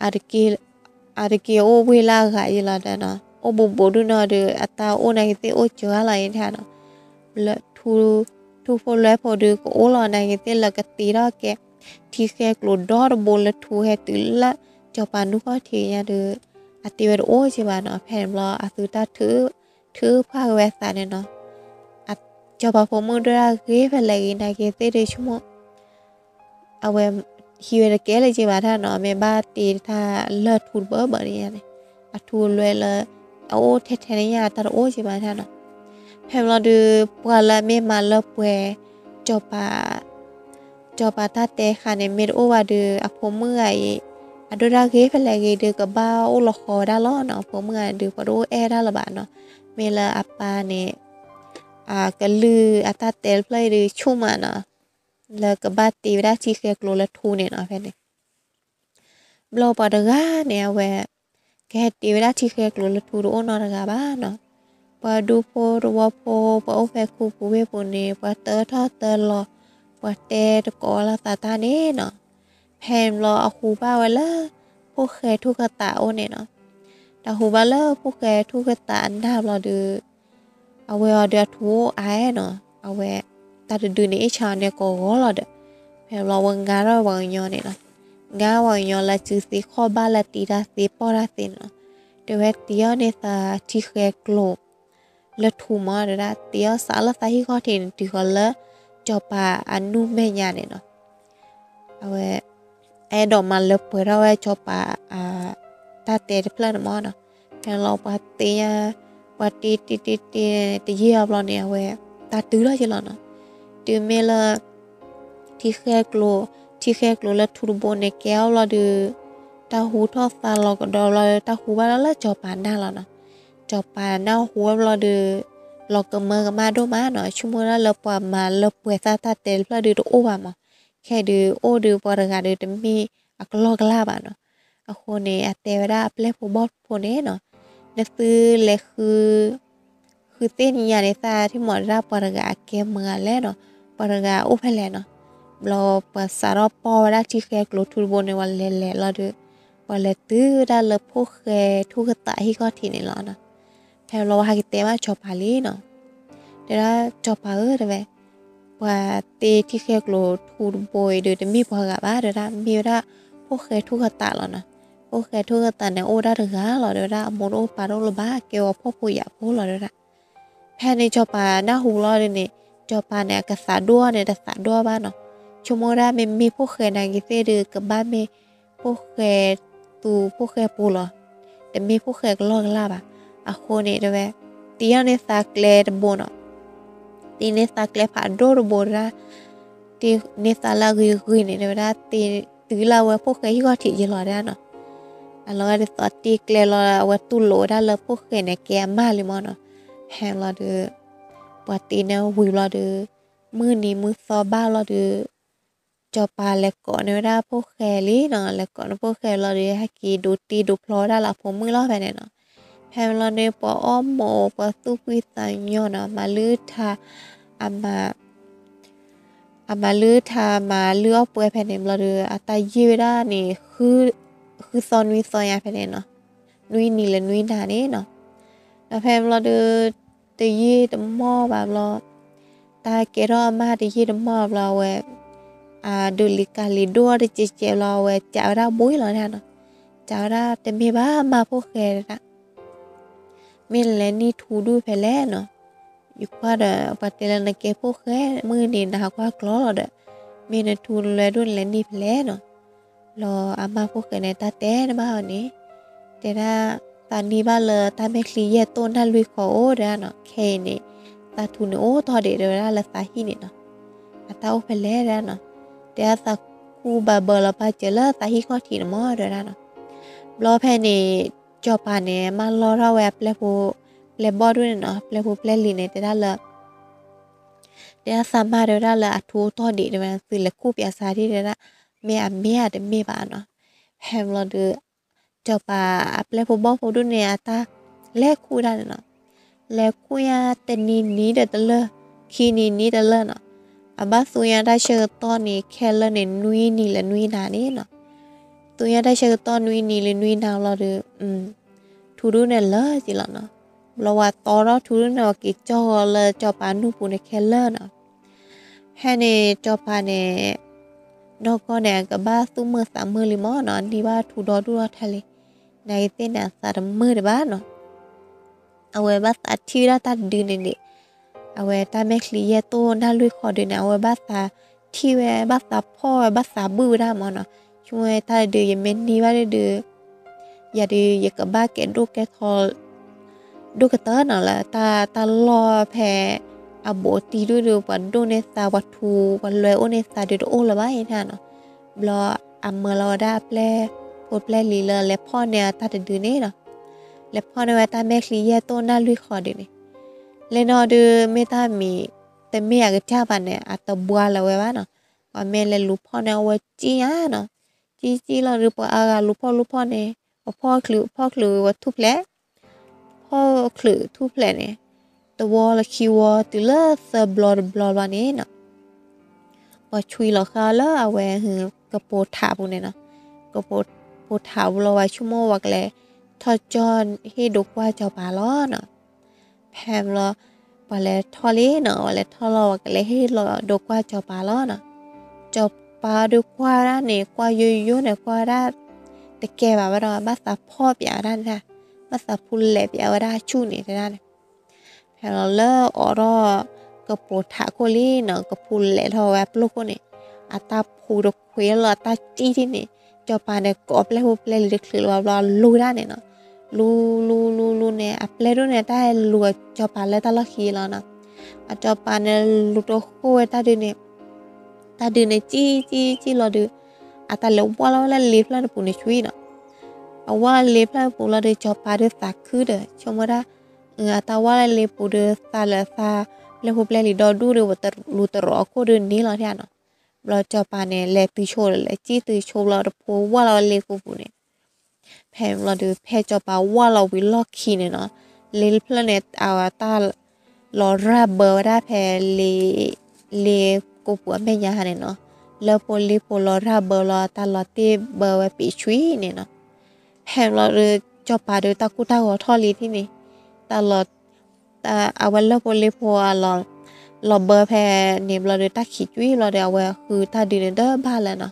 အတက့ၤအိၣ်ဝ့ၢ်လၢအဂၤယလီၤဒီးနီၤ, အိၣ်ဘူးဘူးဒုးနီၤဒီး အတၢ်အိၣ်နာ်က့သ့ၣ်အိၣ်စှၤလီၤအံၤန့ၣ်နီၤ. လၢ ထူဖိလွဲဖိဒုးကအိၣ်လီၤနာ်က့သ့ၣ်လၢကတ့ထီၣ်ကဲ ထံဃဲကျိၤဒီတဘိလၢၢ်ထူဟဲတုၤလၢစီၤပၤနူၢ်ခီၣ်ထံးညါဒီး အတ့ဝဲတအိၣ်က့ဘၣ်နီၤ. ဖဲန့ၣ်ဘျီအသုတၢ်ထုးဖးက့ၤဝဲအသးန့ၣ်နီၤ. စီၤပၤဖိမုၣ်ဒိၣ်တၢ်ဂ့ၤဖဲလဲၣ်ဂ့ၤနာ်က့သ့ၣ်ဒုးဆိကမိၣ် အဝဲဟံးဝဲတကဲလၢၤက့ဘၣ်တၢ်နီၤ, မ့ၢ်ဘၣ်တ့တၢ်လၢၢ်ထူတဘၢဘၢန့ၣ်ညါန့ၣ်, အထူလွဲလၢ အအိၣ်ထဲထဲန့ၣ်ညါတၢ်တအိၣ်က့ဘၣ်တၢ်နီၤ. ဖဲန့ၣ်ဘျီဒုး ပှၤလၢအမ့ၢ်မၤလၢပှဲၤ စီၤပၤ စီၤပၤတၢ်တဲဃာ်န့ၣ် မ့ၢ်တအိၣ်ဘၣ်ဒီး အဖိမုၣ်ဂၤအံၤ အဒိၣ်တၢ်ဂ့ၤဖဲလဲၣ်ဂ့ၤဒီး ကဘၣ်အိၣ်လီၤဃီၤဝဲဒၣ်လီၤနီၤ. အဖိမုၣ်ဂၤန့ၣ်ဒုး ပှၤတအိၣ်အဲၣ်ဒၣ်လၢၤဘၣ်နီၤ. မ့ၢ်လၢအပၢ်န့ၣ် အကလုၢ်အတၢ်တဲတဖျၢၣ်အံၤဒုးဆူၣ်မးနီၤ, လၢကဘၣ်တ့ဝဲဒၣ်ထံဃဲကျိၤလၢၢ်ထူန့ၣ်နီၤ. ဖဲန့ၣ် ဘျီပှၤတဂၤန့ၣ် အဝဲ ကဟဲတ့ဝဲဒၣ်ထံဃဲကျိၤလၢၢ်ထူတအိၣ်နီတဂၤဘၣ်နီၤ. ပှၤဒူဖိသဝီဖိ ပှၤအိၣ်ဖဲခူပူၤဝ့ၢ်ပူၤန့ၣ် ပှၤတၢထီၣ်တၢလီၤ, ပှၤတဲတကိးလိာ်သးတၢ်န့ၣ်နီၤ. ဖဲန့ၣ်ဘျီအဟူဘၣ်ဝဲလၢ ဖိၣ်ဃဲထူၣ်ကသးအိၣ်န့ၣ်နီၤ. တၢ်ဟူဘၣ်လၢဖိၣ်ဃဲထူၣ်ကသးအနၢ်ဘျီဒီး အဝဲအီၤဒီးအထူအိၣ်အါနီၤ. အဝဲ တၢ်တဒုန့ၣ် အ့ၣ်ဆါအီၤန့ၣ်ကိးဂီၤလီၤဒီး ဖဲန့ၣ်ဘျီအဝဲငါထီၣ်ပှၤကညီန့ၣ်နီၤ. ငါပှၤကညီလၢစုသ့ခီၣ်ဘၣ်လၢတ့တၢ်သ့ပီၢ်တၢ်သ့န့ၣ်နီၤ. တဲဝဲတ့အီၤန့ၢ်သးထံဃဲကျိၤ လၢၢ်ထူမး တဲဝဲဒၣ်, တ့အီၤစးလၢသးဟံၣ်ခီၣ်ထံးန့ၣ် တုၤဃီၤလၢ စီၤပၤအနူၢ်မဲာ်ညါန့ၣ်နီၤ. အဝဲ အဲၣ်ဒိးမၤလၢပှဲၤထီၣ်ဝဲစီၤပၤ တၢ်တဲတဖျၢၣ်န့ၣ်မးနီၤ. ဖဲန့ၣ်လီၤပှၤတ့ညါ ပှၤတ့တ့တ့တ့ တယံာ်အဘျီန့ၣ် အဝဲ တၢ်တုၤထီၣ်က့ၤလီၤနီၤ. တုၤမ့ၢ်လၢ ထံဃဲကျိၤ ထံဃဲကျိၤလၢၢ်ထူတဘိန့ၣ် ကဲအီၤဘျီဒီး တၢ်ဟူထီၣ်သါလီၤကဒီးဘျီဒီး တၢ်ဟူဘၣ်လၢလၢစီၤပၤနၢ်လီၤနီၤ. စီၤပၤနၢ်ဟူဝဲဘျီဒီး လီၤကမၢကမၣ်ဒိၣ်မးနီၤ. ဆိကမိၣ်ဒၣ်လၢပှၤမၤလၢပှဲၤသးတၢ်တဲတဖျၢၣ်ဒုးတအိၣ်ဘၣ်မး. ခဲဒုးအိၣ်ဒီးပှၤတဂၤဒီးတမ့ၢ်အကလီၢ်ကလၢ်ဘၣ်နီၤ. အဃိန့ၣ် အတဲဝဲဒၣ်အပျဲၢ်ဖိဘီၣ်ဖိန့ၣ်နီၤ, နသုလဲၤဃု ဃုသ့ၣ်ညါန့ၣ် သးထံၣ်မးဒၣ်ပှၤတဂၤအကဲမတၤဂၤလဲၣ်နီၤ, ပှၤတဂၤအိၣ်ဖဲလဲၣ်နီၤ. ဘျီပှၤစးထီၣ်ပီၢ်ဝဲဒၣ်ထံဃဲကျိၤထူတဘိန့ၣ် ပှၤလဲၤလဲၤလီၤဒီး ပှၤလဲၤတုၤဝဲဒၣ်လၢဖိၣ်ဃဲထူၣ်ကသးဟံၣ်ခီၣ်ထံးန့ၣ်လီၤနီၤ. ဖဲဘျီပှၤဟဲက့ၤတဲဘၣ်စီၤပၤလံနီၤ. တဲဒၣ်စီၤပၤဧၢ တဲဝဲ ပှၤတ့ထံဃဲကျိၤထူတဘိအံၤဒီး တမ့ၢ်ပှၤဂၤဘၣ် တဲဝဲဒၣ်, မ့ၢ်ဝဲဒၣ်ဖိၣ်ဃဲထူၣ်ကသးလီၤနီၤ. ဖိၣ်ဃဲထူၣ်ကသးန့ၣ် အိၣ်ဝဲဒၣ်တဂၤလီၤ တဲဝဲဒၣ်, အမိၢ်တအိၣ်ပၢ်တအိၣ်လၢၤဘၣ်, ကဲဝဲဖှီၣ်ဖိယာ်ဖိလီၤ တဲဝဲဒၣ်. ဖဲန့ၣ်စီၤပၤနၢ်ဟူလီၤဒုးန့ၣ်, စီၤပၤန့ၣ် အကသးဒိၣ်န့ၣ် တသးဒိၣ်ဘၣ်နီၤ. ဆိကမိၣ်ဝဲဒၣ်မ့မ့ၢ်ဖိၣ်ဃဲနာ်က့သ့ၣ်ဒီး ကဘၣ်မ့ၢ်ဖိၣ်ဃဲသူဖိၣ်ဃဲဖိလီၤ. တမ့ၢ်ဖိၣ်ဃဲကလီၢ်ကလၢ်ဘၣ်. အဃိန့ၣ်တဲဝဲ, တ့အီၤန့ၢ်သးကျဲတဘိနီၤ. တ့န့ၢ်သးကျဲဖးဒိၣ်တဘိတဲဒၣ်, တ့န့ၢ်သးလၢအဂ့ၤဂ့ၤန့ၣ် တဲဝဲဒၣ်, တ့တုၤလၢအဝဲဖိၣ်ဃဲဟံၣ်ခီၣ်ထံးယဲလီၤတဲဒၣ်နီၤ. အလီၤဂာ်ဒ်သိးတ့ကျဲလီၤ အဝဲတူၢ်လိာ်ဝဲဒၣ်လၢဖိၣ်ဃဲန့ၣ် ကဲအမါလံမၢ်နီၤ. ဖဲဘျီဒီး ပှၤတ့န့ၣ်ဝံၤဘျီဒီး မုၢ်နံၤမုၢ်သီဘၣ်လီၤဒီး စီၤပၤလဲၤကိးန့ၢ်ဝဲဒၣ်ဖိၣ်ဃဲလံနီၤ. လဲၤကိးန့ၢ်ဖိၣ်ဃဲလီၤဒီး ဟဲက့ၤဒိးတ့ဒိးဖျီဝဲဒၣ်လၢအဖိမုၣ်လီၤဖဲန့ၣ်နီၤ. ဖဲဘျီန့ၣ် ပှၤအီၣ်မိၢ် ပှၤသူၣ်ဖှံသးညီနီၤ, မၤလုၢ်ထါ အမၤ အမၤလုၢ်ထါမၤလုၢ်အီၣ်ပှဲၤဖဲန့ၣ်ဘျီဒီး အတၢ်ယံာ်ဝဲဒၣ်န့ၣ် ဃုသီနွံသီညါဖဲန့ၣ်နီၤ, နွံနံၤလၢနွံနၤန့ၣ်နီၤ. ဒီးဖဲဘျီဒီး တယံာ်တမီၢ်ဘၣ်ဘျီ, တၢ်ကဲထီၣ်အမါတယံာ်တမီၢ်ဘျီ အဝဲ အဒုးလံၤကၤလံၤဒိၣ်တကဲးကဲးဘျီ အဝဲစံးဝဲဒၣ်ဘှ့လီၤဒၣ်နီၤ, စံးဝဲဒၣ်တမ့ၢ်ဘၣ်မါဖိၣ်ဃဲဒၣ် မ့ၢ်နလဲၤနံၣ်ထူဒူၣ်ဖဲလဲၣ်နီၤ. ယကွၢ်ဒီး ပှၤတဲလၢနကဲဖိၣ်ဃဲ မုၢ်နံၤနၤဟးကွၢ်ကျီလီၤဒီး မ့ၢ်နထူနလွဲဒိၣ်နလဲၤနံၣ်ဖဲလဲၣ်နီၤ. ဘျီအမါဖိၣ်ဃဲန့ၣ်တၢ်တဲတဘၣ်အီၤန့ၣ်, တဲဒၣ် သးနံၣ်ဘၣ်လၢတၢ်မဲာ်ချံယဲၢ်တိၢ်နၢ်လွံၢ်ဃီအိၣ်တဲဒၣ်နီၤ. ခဲအံၤန့ၣ် သးထူန့ၣ်အိၣ်ထီၣ်ဒံးတဲဝဲဒၣ်လၢသးဟံၣ်န့ၣ်နီၤ. အတၢ်အိၣ်ဖဲလဲၣ်တဲဒၣ်နီၤ. တဲဒၣ်သးခူၣ်ဘၣ်ဘၢလီၤပာ်စၢၤလၢသးဟံၣ်ခီၣ်ထံးန့ၣ်မၢ်တဲဝဲဒၣ်နီၤ. ဘျီဖဲန့ၣ် စီၤပၤန့ၣ် မၢလီၤထီၣ်ဝဲအပျဲၢ်ဖိ ပျဲၢ်ဘီၣ်ဒိၣ်န့ၣ်နီၤ, ပျဲၢ်ဖိပျဲၢ်လံၤန့ၣ် တဲဒၣ်လၢ တဲဒၣ်သးမါတဲဝဲဒၣ်လၢအထူအိၣ်ထီၣ်ဒံးတဲဝဲဒၣ် သုလဲၤခူၣ်ပၠးစၢ်ဒံးတဲဒၣ်, မ့ၢ်အမ့ၢ်ဧါတမ့ၢ်ဘၣ်နီၤ. ဖဲဘျီဒီး စီၤပၤအပျဲၢ်ဖိဘီၣ်ဖိဒိၣ်န့ၣ် အတၢ်လဲၤခူၣ်ဒၣ်န့ၣ်နီၤ. လဲၤခူၣ်ညါတနံၤနံၤဒီးတလၢၢ်, ခံနံၤနံၤတလၢၢ်နီၤ. အဘၣ်သူညါတၢ်ဆၢကတီၢ်န့ၣ် ခဲလၢာ်န့ၣ် နွံနံၤလၢနွံနၤန့ၣ်နီၤ. သူညါတၢ်ဆၢကတီၢ်နွံနံၤလၢနွံနၤလီၤဒီး ထူဒိၣ်န့ၣ်လၢာ်က့ၤလီၤနီၤ. ဘျီဝဲတီထီၣ်ထူဒိၣ်န့ၣ် အက့ၤကၠီၣ်ဂီၤလၢစီၤပၤနူၢ်ပူၤန့ၣ်ခဲလၢာ်နီၤ. ဖဲန့ၣ်စီၤပၤန့ၣ် နီၢ်ကီၢ်န့ၣ် အကဘၣ်သူၣ်မုာ်သးမုာ်လံမၢ်နီၤ, နံၣ်ဘၣ်ထူဒီဒူၣ်ထီၣ်ထဲလံ. နာ်က့ၤသ့ၣ်န့ၣ် အသးတမုာ်တဘၣ်နီၤ. အဝဲဘၣ်သးထံၣ်ဝဲဒၣ်တၢ်တဒုန့ၣ်န့ၣ်, အဝဲတၢ်မဲာ်ချံယဲၢ်တိၢ်နၢ်လွံၢ်ဃီဒုန့ၣ် အဝဲဘၣ်သးထံၣ်ဝဲ ဘၣ်သးဖီၣ်ဝဲ ဘၣ်သးဘုၣ်ဝဲဒၣ်မၢ်နီၤ. ဆိကမိၣ်တၢ်တဒု ယမ့ၢ်နံၣ်ဘၣ်ဒုဒီး ယၤဒီးယကဘၣ်ကဲဒိၣ်ကဲထီ ဒိၣ်ကတၢၢ်နီၤ လၢတၢ်လီၢ်ဖဲ အဘူးအတံၢ်ဒိၣ်ဒီး ပှၤဒိၣ်န့ၢ်သး ပှၤထူ ပှၤလွဲအိၣ်န့ၢ်သးဒုးတအိၣ်လၢၤဘၣ်အံၤန့ၣ်နီၤ. ဘျီအမၢလီၤဝဲဒၣ်အပျဲၢ်ဖိပျဲၢ်လံၤလၢလဲၤဖီၣ်န့ၢ်အတၢ်တဒုန့ၣ်နီၤ. လဲၤဖီၣ်န့ၢ်ဝဲတၢ်မဲာ်ချံယဲၢ်တိၢ်နၢ်လွံၢ်ဃီဒုန့ၣ် လဲၤနီၤဒုး မ့ၢ်တၢ်မံၤ တမ့ၢ်အကစၢ်ဘၣ်န့ၣ် အတဘှါလၢၤဝဲဘၣ်နီၤ. ပှၤမ့ၢ်လဲၤလူၤဖီၣ်န့ၢ်အဝဲကံၣ်ညါနီၤ. ကံၣ်ကံၣ်လီၤဒုး ပှၤအါဂၤလူၤဖီၣ်လူၤဖီၣ်န့ၣ် ပဖီၣ်ချုး ဖီၣ်ချုးဝဲထူၣ်ဖျဲး ဖီၣ်ချုးထူၣ်ဖျဲးန့ၣ် တဝီလၢခံဝီတုၤလၢသၢဘျီတဘျီဘျီန့ၣ်နီၤ. ပှၤဆွံလီၤဃာ်လၢအဝဲ ကပိာ်ထးပူၤန့ၣ်နီၤ. ကပိာ်ထးပူၤလီၤ ပှၤဆိကမိၣ်ပှၤကလဲၤထီၣ်ကၠီၣ်ဟ့ၣ်ဒိးကွၢ်စီၤပၤလီၤနီၤ. ဖဲဘျီ ပှၤလဲၤထီၣ်လံနီၤ, ပှၤလဲၤထီၣ်လီၤ ပှၤကလဲၤဟ့ၣ်လီၤဒိးကွၢ်စီၤပၤလီၤနီၤ. စီၤပၤဒုးကွၢ်ဒၣ်န့ၣ် ကွၢ်ယိယိန့ၣ် ကွၢ်ဒၣ် တကဲဘၣ်ဝဲဒီး ဘၣ်သးဖီၣ်ပၠးဝဲဒၣ်န့ၣ်, ဘၣ်သးဖူလဲးပၠးဝဲဒၣ်ဆူၣ်န့ၣ်တဲဒၣ်န့ၣ်. ဖဲလီၤလၢအိးထီၣ် ကပိာ်ထးခိၣ်လံနီၤ, ကဖူလဲးထီၣ်ဝဲအပျိၢ်ခိၣ်န့ၣ်, အတၢ်ဖူတခွ့လီၤ အတၢ်ကံၣ်ထံၣ်န့ၣ်, စီၤပၤန့ၣ်ကိးပျဲၢ်ဖိပျဲၢ်လံၤတချုးလၢၤဘၣ်ဘျီ လူၤဒၣ်န့ၣ်နီၤ. လူၤလူၤလူၤလူၤန့ၣ် အပျဲၢ်ဒိၣ်န့ၣ် တၢ်လူၤစီၤပၤလၢတၢ်လီၢ်ခံလီၤနီၤ. အစီၤပၤန့ၣ်လူၤတဃိဝဲတၢ်ဒုန့ၣ် တၢ်ဒုန့ၣ်ကံၣ်ကံၣ်ကံၣ်လီၤဒုး, အတၢ်လဲၤဝၢ်လီၤဝဲလၢလ့ဖျၢၣ်တပူၤန့ၣ်ဆူနီၤ. အဝၢ်လၢလ့ဖျၢၣ်တပူၤလီၤဒုး စီၤပၤဒုးသးခုဒီး ဆိကမိၣ်ဒၣ် အတၢ်ဝၢ်လၢလ့ပူၤဒုး သးလၢသး ပျဲၢ်ဖိပျဲၢ်လံၤဒီဒူၣ်ဒီး ပတလူၤတရီးအခိၣ်ဒုးန့ၢ်လီၤဒၣ်နီၤ. ဘျီစီၤပၤန့ၣ် လဲၤတုၤဆိဒီး လဲၤကံၣ်တုၤဆိဘျီတဖိဝၢ်လီၤဝဲလ့ကိပူၤန့ၣ် ဖဲဘျီဒုး ဖဲစီၤပၤဝၢ်လီၤဝံၤလီၢ်ခံန့ၣ်နီၤ, လ့ဖျၢၣ်န့ၣ် အဝဲတၢ်လီၤရၢ်ဘၢဝဲဒၣ်ဖဲ လ့ လ့ကိပူၤအမဲာ်ညါန့ၣ်နီၤ, လၢဖိလ့ဖိလီၤရၢ်ဘၢလီၤ တၢ်လီၤတ့ၢ်ဘၢဝဲပံးဆွံန့ၣ်နီၤ. ဖဲဘျီဒုး စီၤပၤဒုးတၢ်ကိၢ်တၢ်ဂီၤထီၣ်လံထံၣ်န့ၣ်, တၢ်လီၤ အဝဲလၢဖိလ့ဖိအလီၤ လီၤဘၢဖဲန့ၣ်ဘျီဒီး တၢ်ခံးကွံာ်ဘျီဒီး အဝဲဃုတၢ်ဒုးန့ၣ်တဘၣ်လၢၤနီၤ.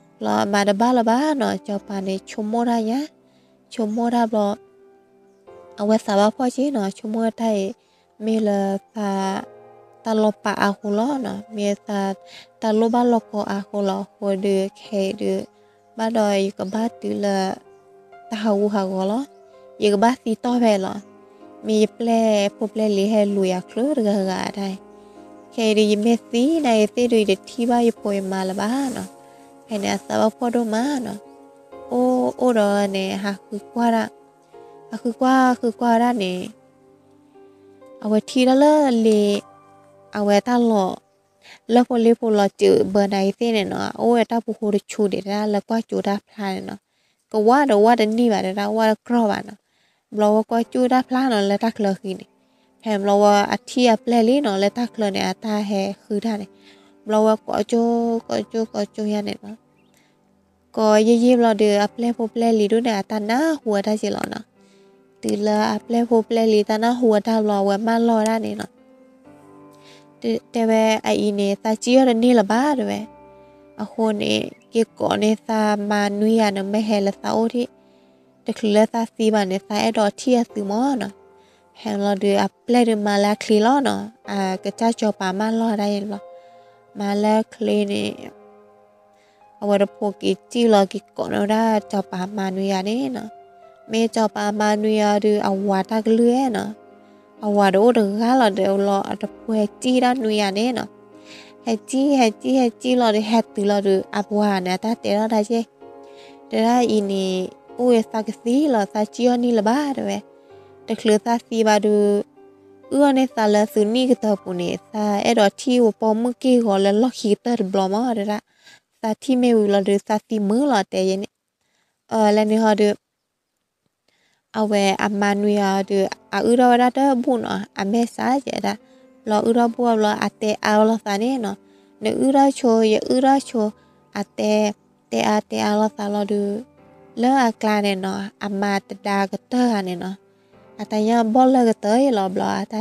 ဘျီမၤတဘၣ်လၢၤဘၣ်နီၤ, စီၤပၤန့ၣ်ဆိကမိၣ်တၢ်ညါ, ဆိကမိၣ်တၢ်ဘျီ အဝဲသးဘၣ်ဖှီၣ်က့နီၤ, ဆိကမိၣ်တၢ်အံၤ မ့ၢ်လၢသး တၢ်လီၤပာ်အဃိလီၤနီၤ, မ့ၢ်သး တၢ်လိၣ်ဘၣ်လီၢ်ကီအဃိလီၤ. အဃိဒီး ခဲအံၤဒုး ဘၣ်ဒီးယကဘၣ်တုၤလၢ တၢ်ဟးဂူာ်ဟးဂီၤလီၤ. ယကဘၣ်သံတီၢ်ဖဲလီၤ. မ့ၢ်ယပျဲၢ်ဖိပျဲၢ်လံၤဟဲလူၤယၤချုးတဂၤဂၤတၢ်အံၤ, ခဲအံၤဒုး ယမ့ၢ်သံနာ်ဂ့ၤသ့ၣ်ဒုး ယတထံၣ်ဘၣ်ယဖိယမါလၢၤဘၣ်နီၤ. ဖဲန့ၣ်အသးဘၣ်ဖှီၣ်ဒိၣ်မးနီၤ. အိၣ် အိၣ်ဒီးန့ၣ် ဟးဃုကွၢ်ဒၣ်, ဟးဃုကွၢ်ဃုကွၢ်ဒၣ်န့ၣ် အဝဲထံၣ်ဒၣ်လၢလ့, အဝဲတၢ်လီၢ် လၢဖိလ့ဖိလီၤစၢၤဘၢနၤအံၤသ့ၣ်န့ၣ်နီၤ အအိၣ်ဝဲတၢ်ပူၤဃိတဆူဒံးတဒၣ် လၢကွၢ်ကၠိတၢ်ဖျါန့ၣ်နီၤ, ကဝၢ်ဒီးဝၢ်တန့ၢ်ဘၣ်တဒၣ် ဝၢ်တကြီၢ်ဘၣ်နီၤ. ဘျီဝဲကွၢ်ကၠိတၢ်ဖျါနီၤ လၢတၢ်ချၢဃံန့ၣ်, ဖဲဘျီဝဲအထံၣ်အပျဲၢ်လံနီၤ လၢတၢ်ချၢန့ၣ် အတၢ်ဟဲဃုတၢ်န့ၣ်, ဘျီဝဲကိးကၠိ ကိးကၠိ ကိးကၠိညါန့ၣ်နီၤ ကိးယံာ်ယံာ်ဘျီဒီး အပျဲၢ်ဖိပျဲၢ်လံၤဒၣ်န့ၣ် အတၢ်နၢ်ဟူဝဲတၢ်က့လီၤနီၤ. တုၤလၢအပျဲၢ်ဖိပျဲၢ်လံၤတၢ်နၢ်ဟူဝဲတၢ်ဘျီ အဝဲမၢလီၤဝဲဒၣ်န့ၣ်နီၤ. တဲဝဲအအံၤန့ၣ် သးစံၣ်အီၤတန့ၢ်လၢၤဘၣ်တဲဝဲ. အဃိန့ၣ် က့ၤကိးန့ၢ်သးမါနွံဂၤန့ၣ် မ့ၢ်ဟဲလၢသးအိၣ်ထံၣ်, တချုးလၢသးသံဘၣ်န့ၣ် သးအဲၣ်ဒိးထံၣ်အသုးမၢ်နီၤ. ဖဲလီၤဒုး အပျဲၢ်ဒုးမၤလၢအချ့လီၤနီၤ, အကစၢ်စီၤပၤမၢလီၤဒၣ်ယဲလီၤ. မၤလၢအချ့န့ၣ် အဝဲတဖိက့ၤစံၣ်လီၤက့ၤကိးန့ၢ်ဝဲဒၣ်စီၤပၤမါနွံဂၤန့ၣ်နီၤ. မ့ၢ်စီၤပၤမါနွံဂၤဒုး အဝၤတၢ်ကလုၢ်ဧဲနီၤ, အဝၤဒီးအိၣ်တဂၤလီၤဒီး လီၤအတဖိဟဲစံၣ်ဒၣ်နွံဂၤန့ၣ်နီၤ. ဟဲစံၣ် ဟဲစံၣ် ဟဲစံၣ်လီၤဒီး ဟဲတုၤလီၤဒီး အဝၤန့ၣ် အတၢ်တဲထီၣ်ဒၣ်က့ တဲဒၣ်အံၤန့ၣ် အိၣ်ဝဲသးကသံလီၤ သးစံၣ်အီၤန့ၢ်လၢၤဘၣ်တဲဝဲ. တချုးသးသံဘၣ်ဒုး အုၣ်အီၤန့ၢ်သးလၢသုနံၣ်ကတၢၢ်ပူၤန့ၣ် သးအဲၣ်ဒိးထံၣ်ဝဲပိာ်မုၣ်က့ၢ်ဂီၤလၢလီၢ်ခံကတၢၢ်တဘျီမၢ်တဲဒၣ်. သးထံၣ်မ့ၢ်ဝံၤလီၤဒုး သးသံမုာ်လီၤတဲယဲန့ၣ်. လၢန့ၣ်ဟီဒုး အဝဲအမါနွံဂၤအီၤဒုး အအုၣ်ထီၣ်ဝဲဒၣ်တဘူၣ်နီၤ, အမဲာ်ဆှးကဲဒၣ်. ဘျီအုၣ်ထီၣ်ဘူၣ်အဘျီ အတဲအါဝဲလိာ်သးန့ၣ်နီၤ, နအုၣ်ထီၣ်ဆိ ယအုၣ်ထီၣ်ဆိ, အတဲ, တဲအါတဲအါလိာ်သးလီၤဒုး လၢအကျါန့ၣ်နီၤ အမါတဒါကတၢၢ်ဂၤန့ၣ်နီၤ အတၢ်ညၣ်ဘီၣ်လၢကတၢၢ်အံၤလီ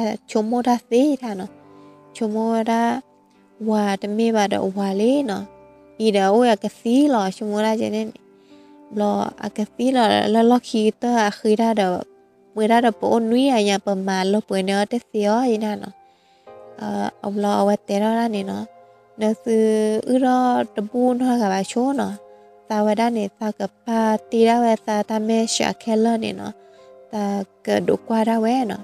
ၤ. ဘျီအတၢ်ဆိကမိၣ်တၢ်သ့တၢ်နီၤ, ဆိကမိၣ်ဝဲဒၣ် ဝၤတမ့ၢ်ဘၣ်ဒီးဝၤလံနီၤ, အံၤဒီးအအိၣ်အကသံလီၤ ဆိကမိၣ်ဒၣ်ကဲန့ၣ်န့ၣ်. ဘျီအကသံလီၤလၢလီၢ်ခံကတၢၢ်အဃ့တၢ်ဒီး ပဝဲဒၣ်ဒီးပအိၣ်နွံဂၤညါ ပမၤလၢပှဲၤန့ၢ်အီၤတသ့အီၤအံၤန့ၣ်နီၤ. အဘျီအဝဲတဲထီၣ်ဒၣ်န့ၣ်နီၤ, နသုအုၣ်ထီၣ်တဘူၣ်နီတဂၤဘၣ်ဆိနီၤ, သးဝဲဒၣ်န့ၣ် သးကပာ်တ့ၢ်ဒၣ်ဝဲသးတၢ်မဲာ်ဆှးခဲလၢာ်န့ၣ်နီၤ, သးကဒိးကွၢ်ဒၣ်ဝဲနီၤ.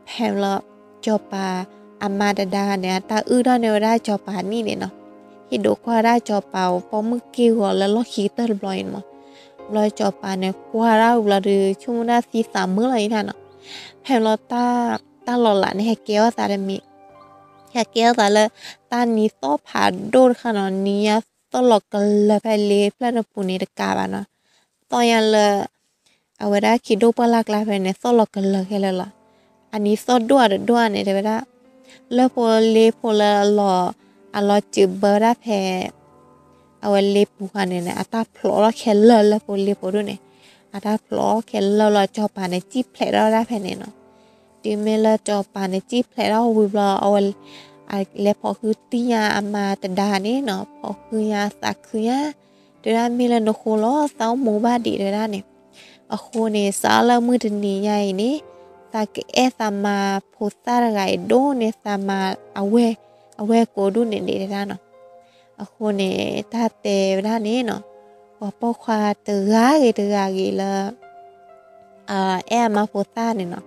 ဖဲလီၤ စီၤပၤအမါတဒါန့ၣ် အတၢ်အုၣ်ထီၣ်န့ၢ်ဝဲဒၣ်စီၤပၤနံၣ်န့ၣ်နီၤ, ဟ့ၣ်ဒိးကွၢ်ဒၣ်စီၤပၤပိာ်မုၣ်က့ၢ်ဂီၤလၢလီၢ်ခံကတၢၢ်တဘျီအံၤန့ၣ်မး. ဘျီစီၤပၤန့ၣ်ကွၢ်ဒၣ်ဝံၤဘျီဒုး ဆိကမိၣ်ဒၣ်သံသးမုာ်လီၤအံၤန့ၣ်နီၤ. ဖဲလီၤ တၢ်လီၤလးန့ၣ် ဟဲကဲထီၣ်သးတမံၤ, ဟဲကဲထီၣ်သးလၢ တၢ်နံၤသီၣ်ဖးဒိၣ်တခါနီၤ, နံၤညါသီၣ်လီၤကလၢၤဖဲလ့ဖျၢၣ်တပူၤန့ၣ်တကးဘၣ်နီၤ, သီၣ်ညါလၢ အဝဲဒၣ်ခံဒိၣ်ပှၢ်လၢ်ကျါဖဲန့ၣ် သီၣ်လီၤကလၢၤခဲလၢာ်လီၤ. အနံၤသီၣ်ဒိၣ်အတဒိၣ်န့ၣ် တဲဝဲဒၣ် လၢဖိလ့ဖိလၢအလီၤ, အလီၤစၢၤဘၢဝဲဒၣ်ဖဲ အဝဲလ့ပူၤဃီန့ၣ်န့ၣ် အတၢ်ဖျိးထီၣ်ခဲလၢာ်လၢဖိလ့ဖိဒိၣ်န့ၣ်, အတၢ်ဖျိးခဲလၢာ်လီၤ. စီၤပၤန့ၣ် စံၣ်ဖျဲးထီၣ်ဝဲဒၣ်ဖဲန့ၣ်နီၤ. တုၤမ့ၢ်လၢစီၤပၤန့ၣ် စံၣ်ဖျဲးထီၣ်ဝံၤဘျီ အဝဲ အလဲၤဖိးဃုတံၢ်ညါအမါတဒါန့ၣ်နီၤ, ဖိးဃုညါသးခုညါ, တဲဝဲဒၣ်မ့ၢ်လၢနဃိလီၤ သးအိၣ်မူဘၣ်ဒံးတဲဝဲဒၣ်န့ၣ်. အဃိန့ၣ် စးထီၣ်လၢမုၢ်တနံၤညါအံၤန့ၣ် သးကအဲၣ်သးမါဖိသၣ်တဂၤအံၤဒိၣ်န့ၢ်သးမါအဝဲၢ်, အဝဲၢ်ကိးဒူၣ်န့ၣ်ဒံးတဲဒၣ်နီၤ. အဃိန့ၣ် တၢ်တဲဝဲဒၣ်န့ၣ်နီၤ, ပှၤပိာ်ခွါတဂၤဂ့ၤတဂၤဂ့ၤလၢ အဲၣ်အမါဖိသၣ်န့ၣ်နီၤ,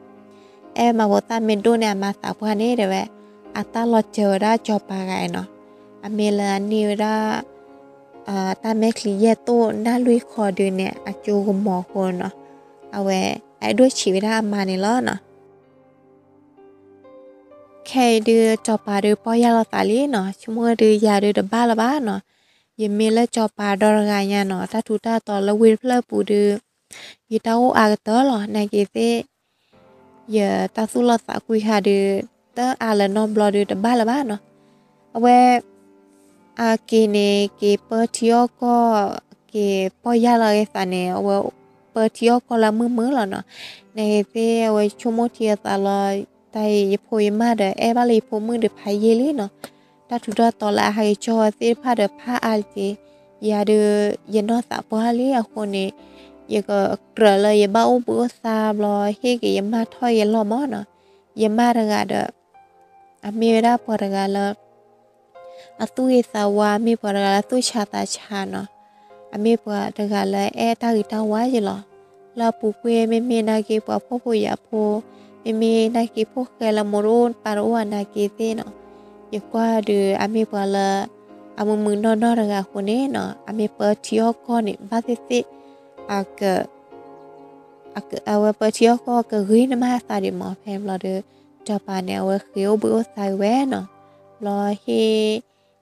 အဲၣ်မါဖိသၣ်မ့ၢ်ဒိၣ်န့ၢ်အမါသးပှၢ်န့ၣ်တဲဝဲ, အတၢ်လီၤစၢၤဝဲဒၣ်စီၤပၤဂၤအံၤနီၤ. အမ့ၢ်လၢအန့ၢ်ဝဲဒၣ် တၢ်မဲာ်ချံယဲၢ်တိၢ်နၢ်လွံၢ်ခီဒုးန့ၣ် အကၠိကမီၤအဃိနီၤ, အဝဲ အအဲၣ်ဒိၣ်ဆံးဝဲဒၣ်အမါန့ၣ်လီၤနီၤ. ခဲအံၤဒုး စီၤပၤဒုးပီၢ်ယၢ်လီၤသးလံနီၤ, ဆိကမိၣ်ဒုးယၤဒုးတဘၣ်လၢၤဘၣ်နီၤ. ယမ့ၢ်လၢစီၤပၤဒီတဂၤညါနီၤ, တၢ်ထူးတၢ်တီၤလၢဝ့ၢ်တဖျၢၣ်ပူၤဒုး ယတၢ်အိၣ်အါကတၢၢ်လီၤ. နာ်က့ၤသ့ၣ် ယတၢ်သူၣ်လီၤသးကွံဟးဒုး တအါလၢၤနီတဘျီဒုးတဘၣ်လၢၤဘၣ်နီၤ. အဝဲ အက့ၤန့ၣ် က့ၤပၢထံအီၣ်ကီၢ်, က့ၤပီၢ်ယၢ်လီၤက့ၤသးန့ၣ် အဝဲပၢထံအီၣ်ကီၢ်လၢမုာ်မုာ်လီၤနီၤ. နာ်က့ၤသ့ၣ် အဝဲဆိကမိၣ်ထံအသးလီၤ, တၢ်အံၤယဖိယမါဒီး အဲၣ်ဘၣ်လၢယဖိမုၣ်ဒီးဖးယံာ်လံနီၤ. တၢ်ထူးတၢ်တီၤလၢအဟးက့ၤကၠီဝဲသ့ၣ်တဖၣ်ဒီးဖးအါလံက့ၤ, ယၤဒုး ယနီၢ်သးပှၢ်လံအဃိန့ၣ် ယကကြၢးလၢယဘၣ်အိၣ်ဘှံးအိၣ်သါဘျီ ဟ့ၣ်က့ၤယမါထီၣ်ယလီၢ်မၢ်နီၤ. ယမါတဂၤဒီး အမ့ၢ်ဝဲဒၣ်ပှၤတဂၤလၢ အသူၣ်ဂ့ၤသးဝါ, အမ့ၢ်ပှၤတဂၤလၢသူၣ်ဆါသးဆါနီၤ. အမ့ၢ်ပှၤတဂၤလၢအဲၣ်တၢ်ဂ့ၤတၢ်ဝါယဲလီၤ. လၢအပူၤကွံာ် မ့မ့ၢ်နာ်က့ၤပှၤဖှီၣ်ဖိယာ်ဖိ, မ့မ့ၢ်နာ်က့ၤဖိၣ်ဃဲလၢမိၢ်တအိၣ်ပၢ်တအိၣ်နာ်က့ၤသ့ၣ်နီၤ. ယကွၢ်ဒုး အမ့ၢ်ပှၤလၢ အမုာ်မုာ်နီၢ်နီၢ်တဂၤအဃိန့ၣ်နီၤ, အမ့ၢ်ပၢထံအီၣ်ကီၢ်န့ၣ် ဘၣ်သ့ၣ်သ့ၣ် အက အဝဲပၢထံအီၣ်ကီၢ်ကဂ့ၤန့ၢ်ဘၣ်အသးဒံးမး ဖဲန့ၣ်ဘျီဒီး စီၤပၤန့ၣ် အဝဲဃ့ၢ်အိၣ်ဘှံးအိၣ်သါဝဲနီၤ, ဘျီ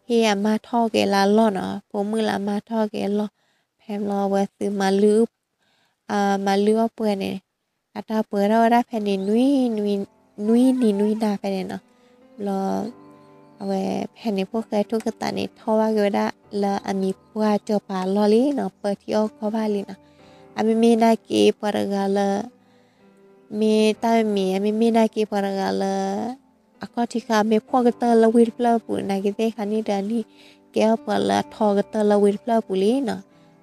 ဟ့ၣ်အမါထီၣ်က့ၤလၢအလီၢ်နီၤ, ဖိမုၣ်လၢအမါထီၣ်က့ၤအလီၢ်, ဖဲန့ၣ်ဘျီအဝဲသုမၤလုၢ် မၤလုၢ်အီၣ်ပှဲၤန့ၣ် အတၢ်ပှဲၤထီၣ်ဝဲဒၣ်ဖဲန့ၣ် နွံနံၤနွံနၤဖဲန့ၣ်နီၤ, ဘျီ အဝဲဖဲန့ၣ် ဖိၣ်ဃဲထိၣ်ကသးန့ၣ် ထီၣ်ဘၣ်က့ၤဝဲဒၣ်လၢအမံၤပှၢ်စီၤပၤအလီၢ်လံနီၤ, ပၢထံအီၣ်ကီၢ်ဘၣ်လံနီၤ, အမ့မ့ၢ်နာ်က့ပှၤတဂၤလၢ မ့ၢ်တၢ်မံၤ အမ့မ့ၢ်နာ်က့ပှၤတဂၤလၢ အခီၣ်ထံးခါ မ့ၢ်ဖှီၣ်ကတၢၢ်လၢဝ့ၢ်တဖျၢၣ်အပူၤ နာ်က့သ့ၣ်ခါန့ၣ်ဒီး အန့ၣ်ကဲထီၣ်ပှၤလၢအထီကတၢၢ်လၢဝ့ၢ်တဖျၢၣ်အပူၤလံနီၤ,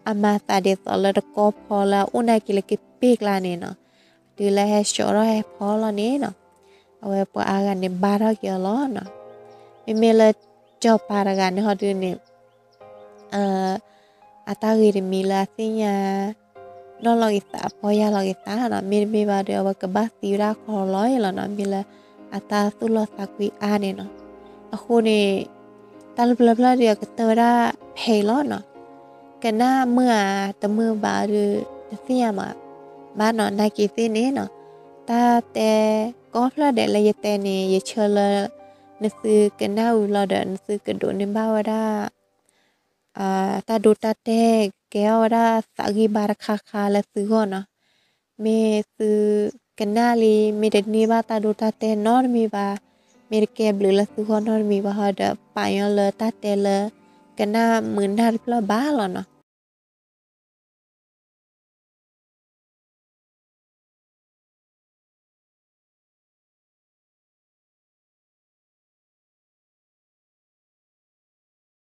အမၤသးဒ်သိးလၢတကီဖီလၢအအိၣ်နာ်က့လၢကပ့ၢ်ကျါန့ၣ်နီၤ, တုၤလၢဟဲဆှီထီၣ်ဟဲဖီလီၤန့ၣ်နီၤ, အဝဲပှၤအါဂၤန့ၣ်ဘါထီၣ်က့ၤအီၤလီၤနီၤ, မ့မ့ၢ်လၢစီၤပၤတဂၤန့ၣ်ဟီဒုန့ၣ် အတၢ်ဂ့ၤတမံၤလၢအသ့ၣ်ညါ နီၣ်လီၤက့ၤသး ပီၢ်ယၢ်လီၤက့ၤသးနီၤ, မ့တမ့ၢ်ဘၣ်ဒီး အဝဲကဘၣ်သံဝဲဒၣ်ခီလီၤအံၤလီၤနီၤ, မ့ၢ်လၢအတၢ်သူၣ်လီသးကွံအါန့ၣ်နီၤ, အဃိန့ၣ် တၢ်လၢပျၢၤဖျၢၣ်ဒီးအကတၢၢ်ဝဲဒၣ်ဖဲအံၤလီၤနီၤ, ကနၣ်မုာ်ဧါတမုာ်ဘၣ်ဒီး တသ့ၣ်ညါမး ဘၣ်နီၤ, နာ်က့သ့ၣ်န့ၣ်နီၤ, တၢ်တဲကိးဖျၢၣ်ဒဲးလၢယတဲန့ၣ် ယဆၢလၢ နသုကနၣ်ဝံၤလီၤဒီး နသုကဒိးန့ၢ်ဘၣ်ဝဲဒၣ် တၢ်ဒိတၢ်တဲာ် ကဲထီၣ်ဝဲဒၣ်သးဂံၢ်ဘါတခါခါလၢသုဂီၢ်နီၤ, မ့ၢ်သုကနၣ်လံ မ့ၢ်တန့ၢ်ဘၣ်တၢ်ဒိတၢ်တဲာ်နီတမံၤဘၣ်, မ့ၢ်တကဲဘျုးလၢသုဂီၢ်နီတမံၤဘၣ်ဟီဒီး ပာ်ညီလၢတၢ်တဲလၢ ကနၣ်မုာ်နၢ်တဖျၢၣ်ဘၣ်လီၤနီၤ,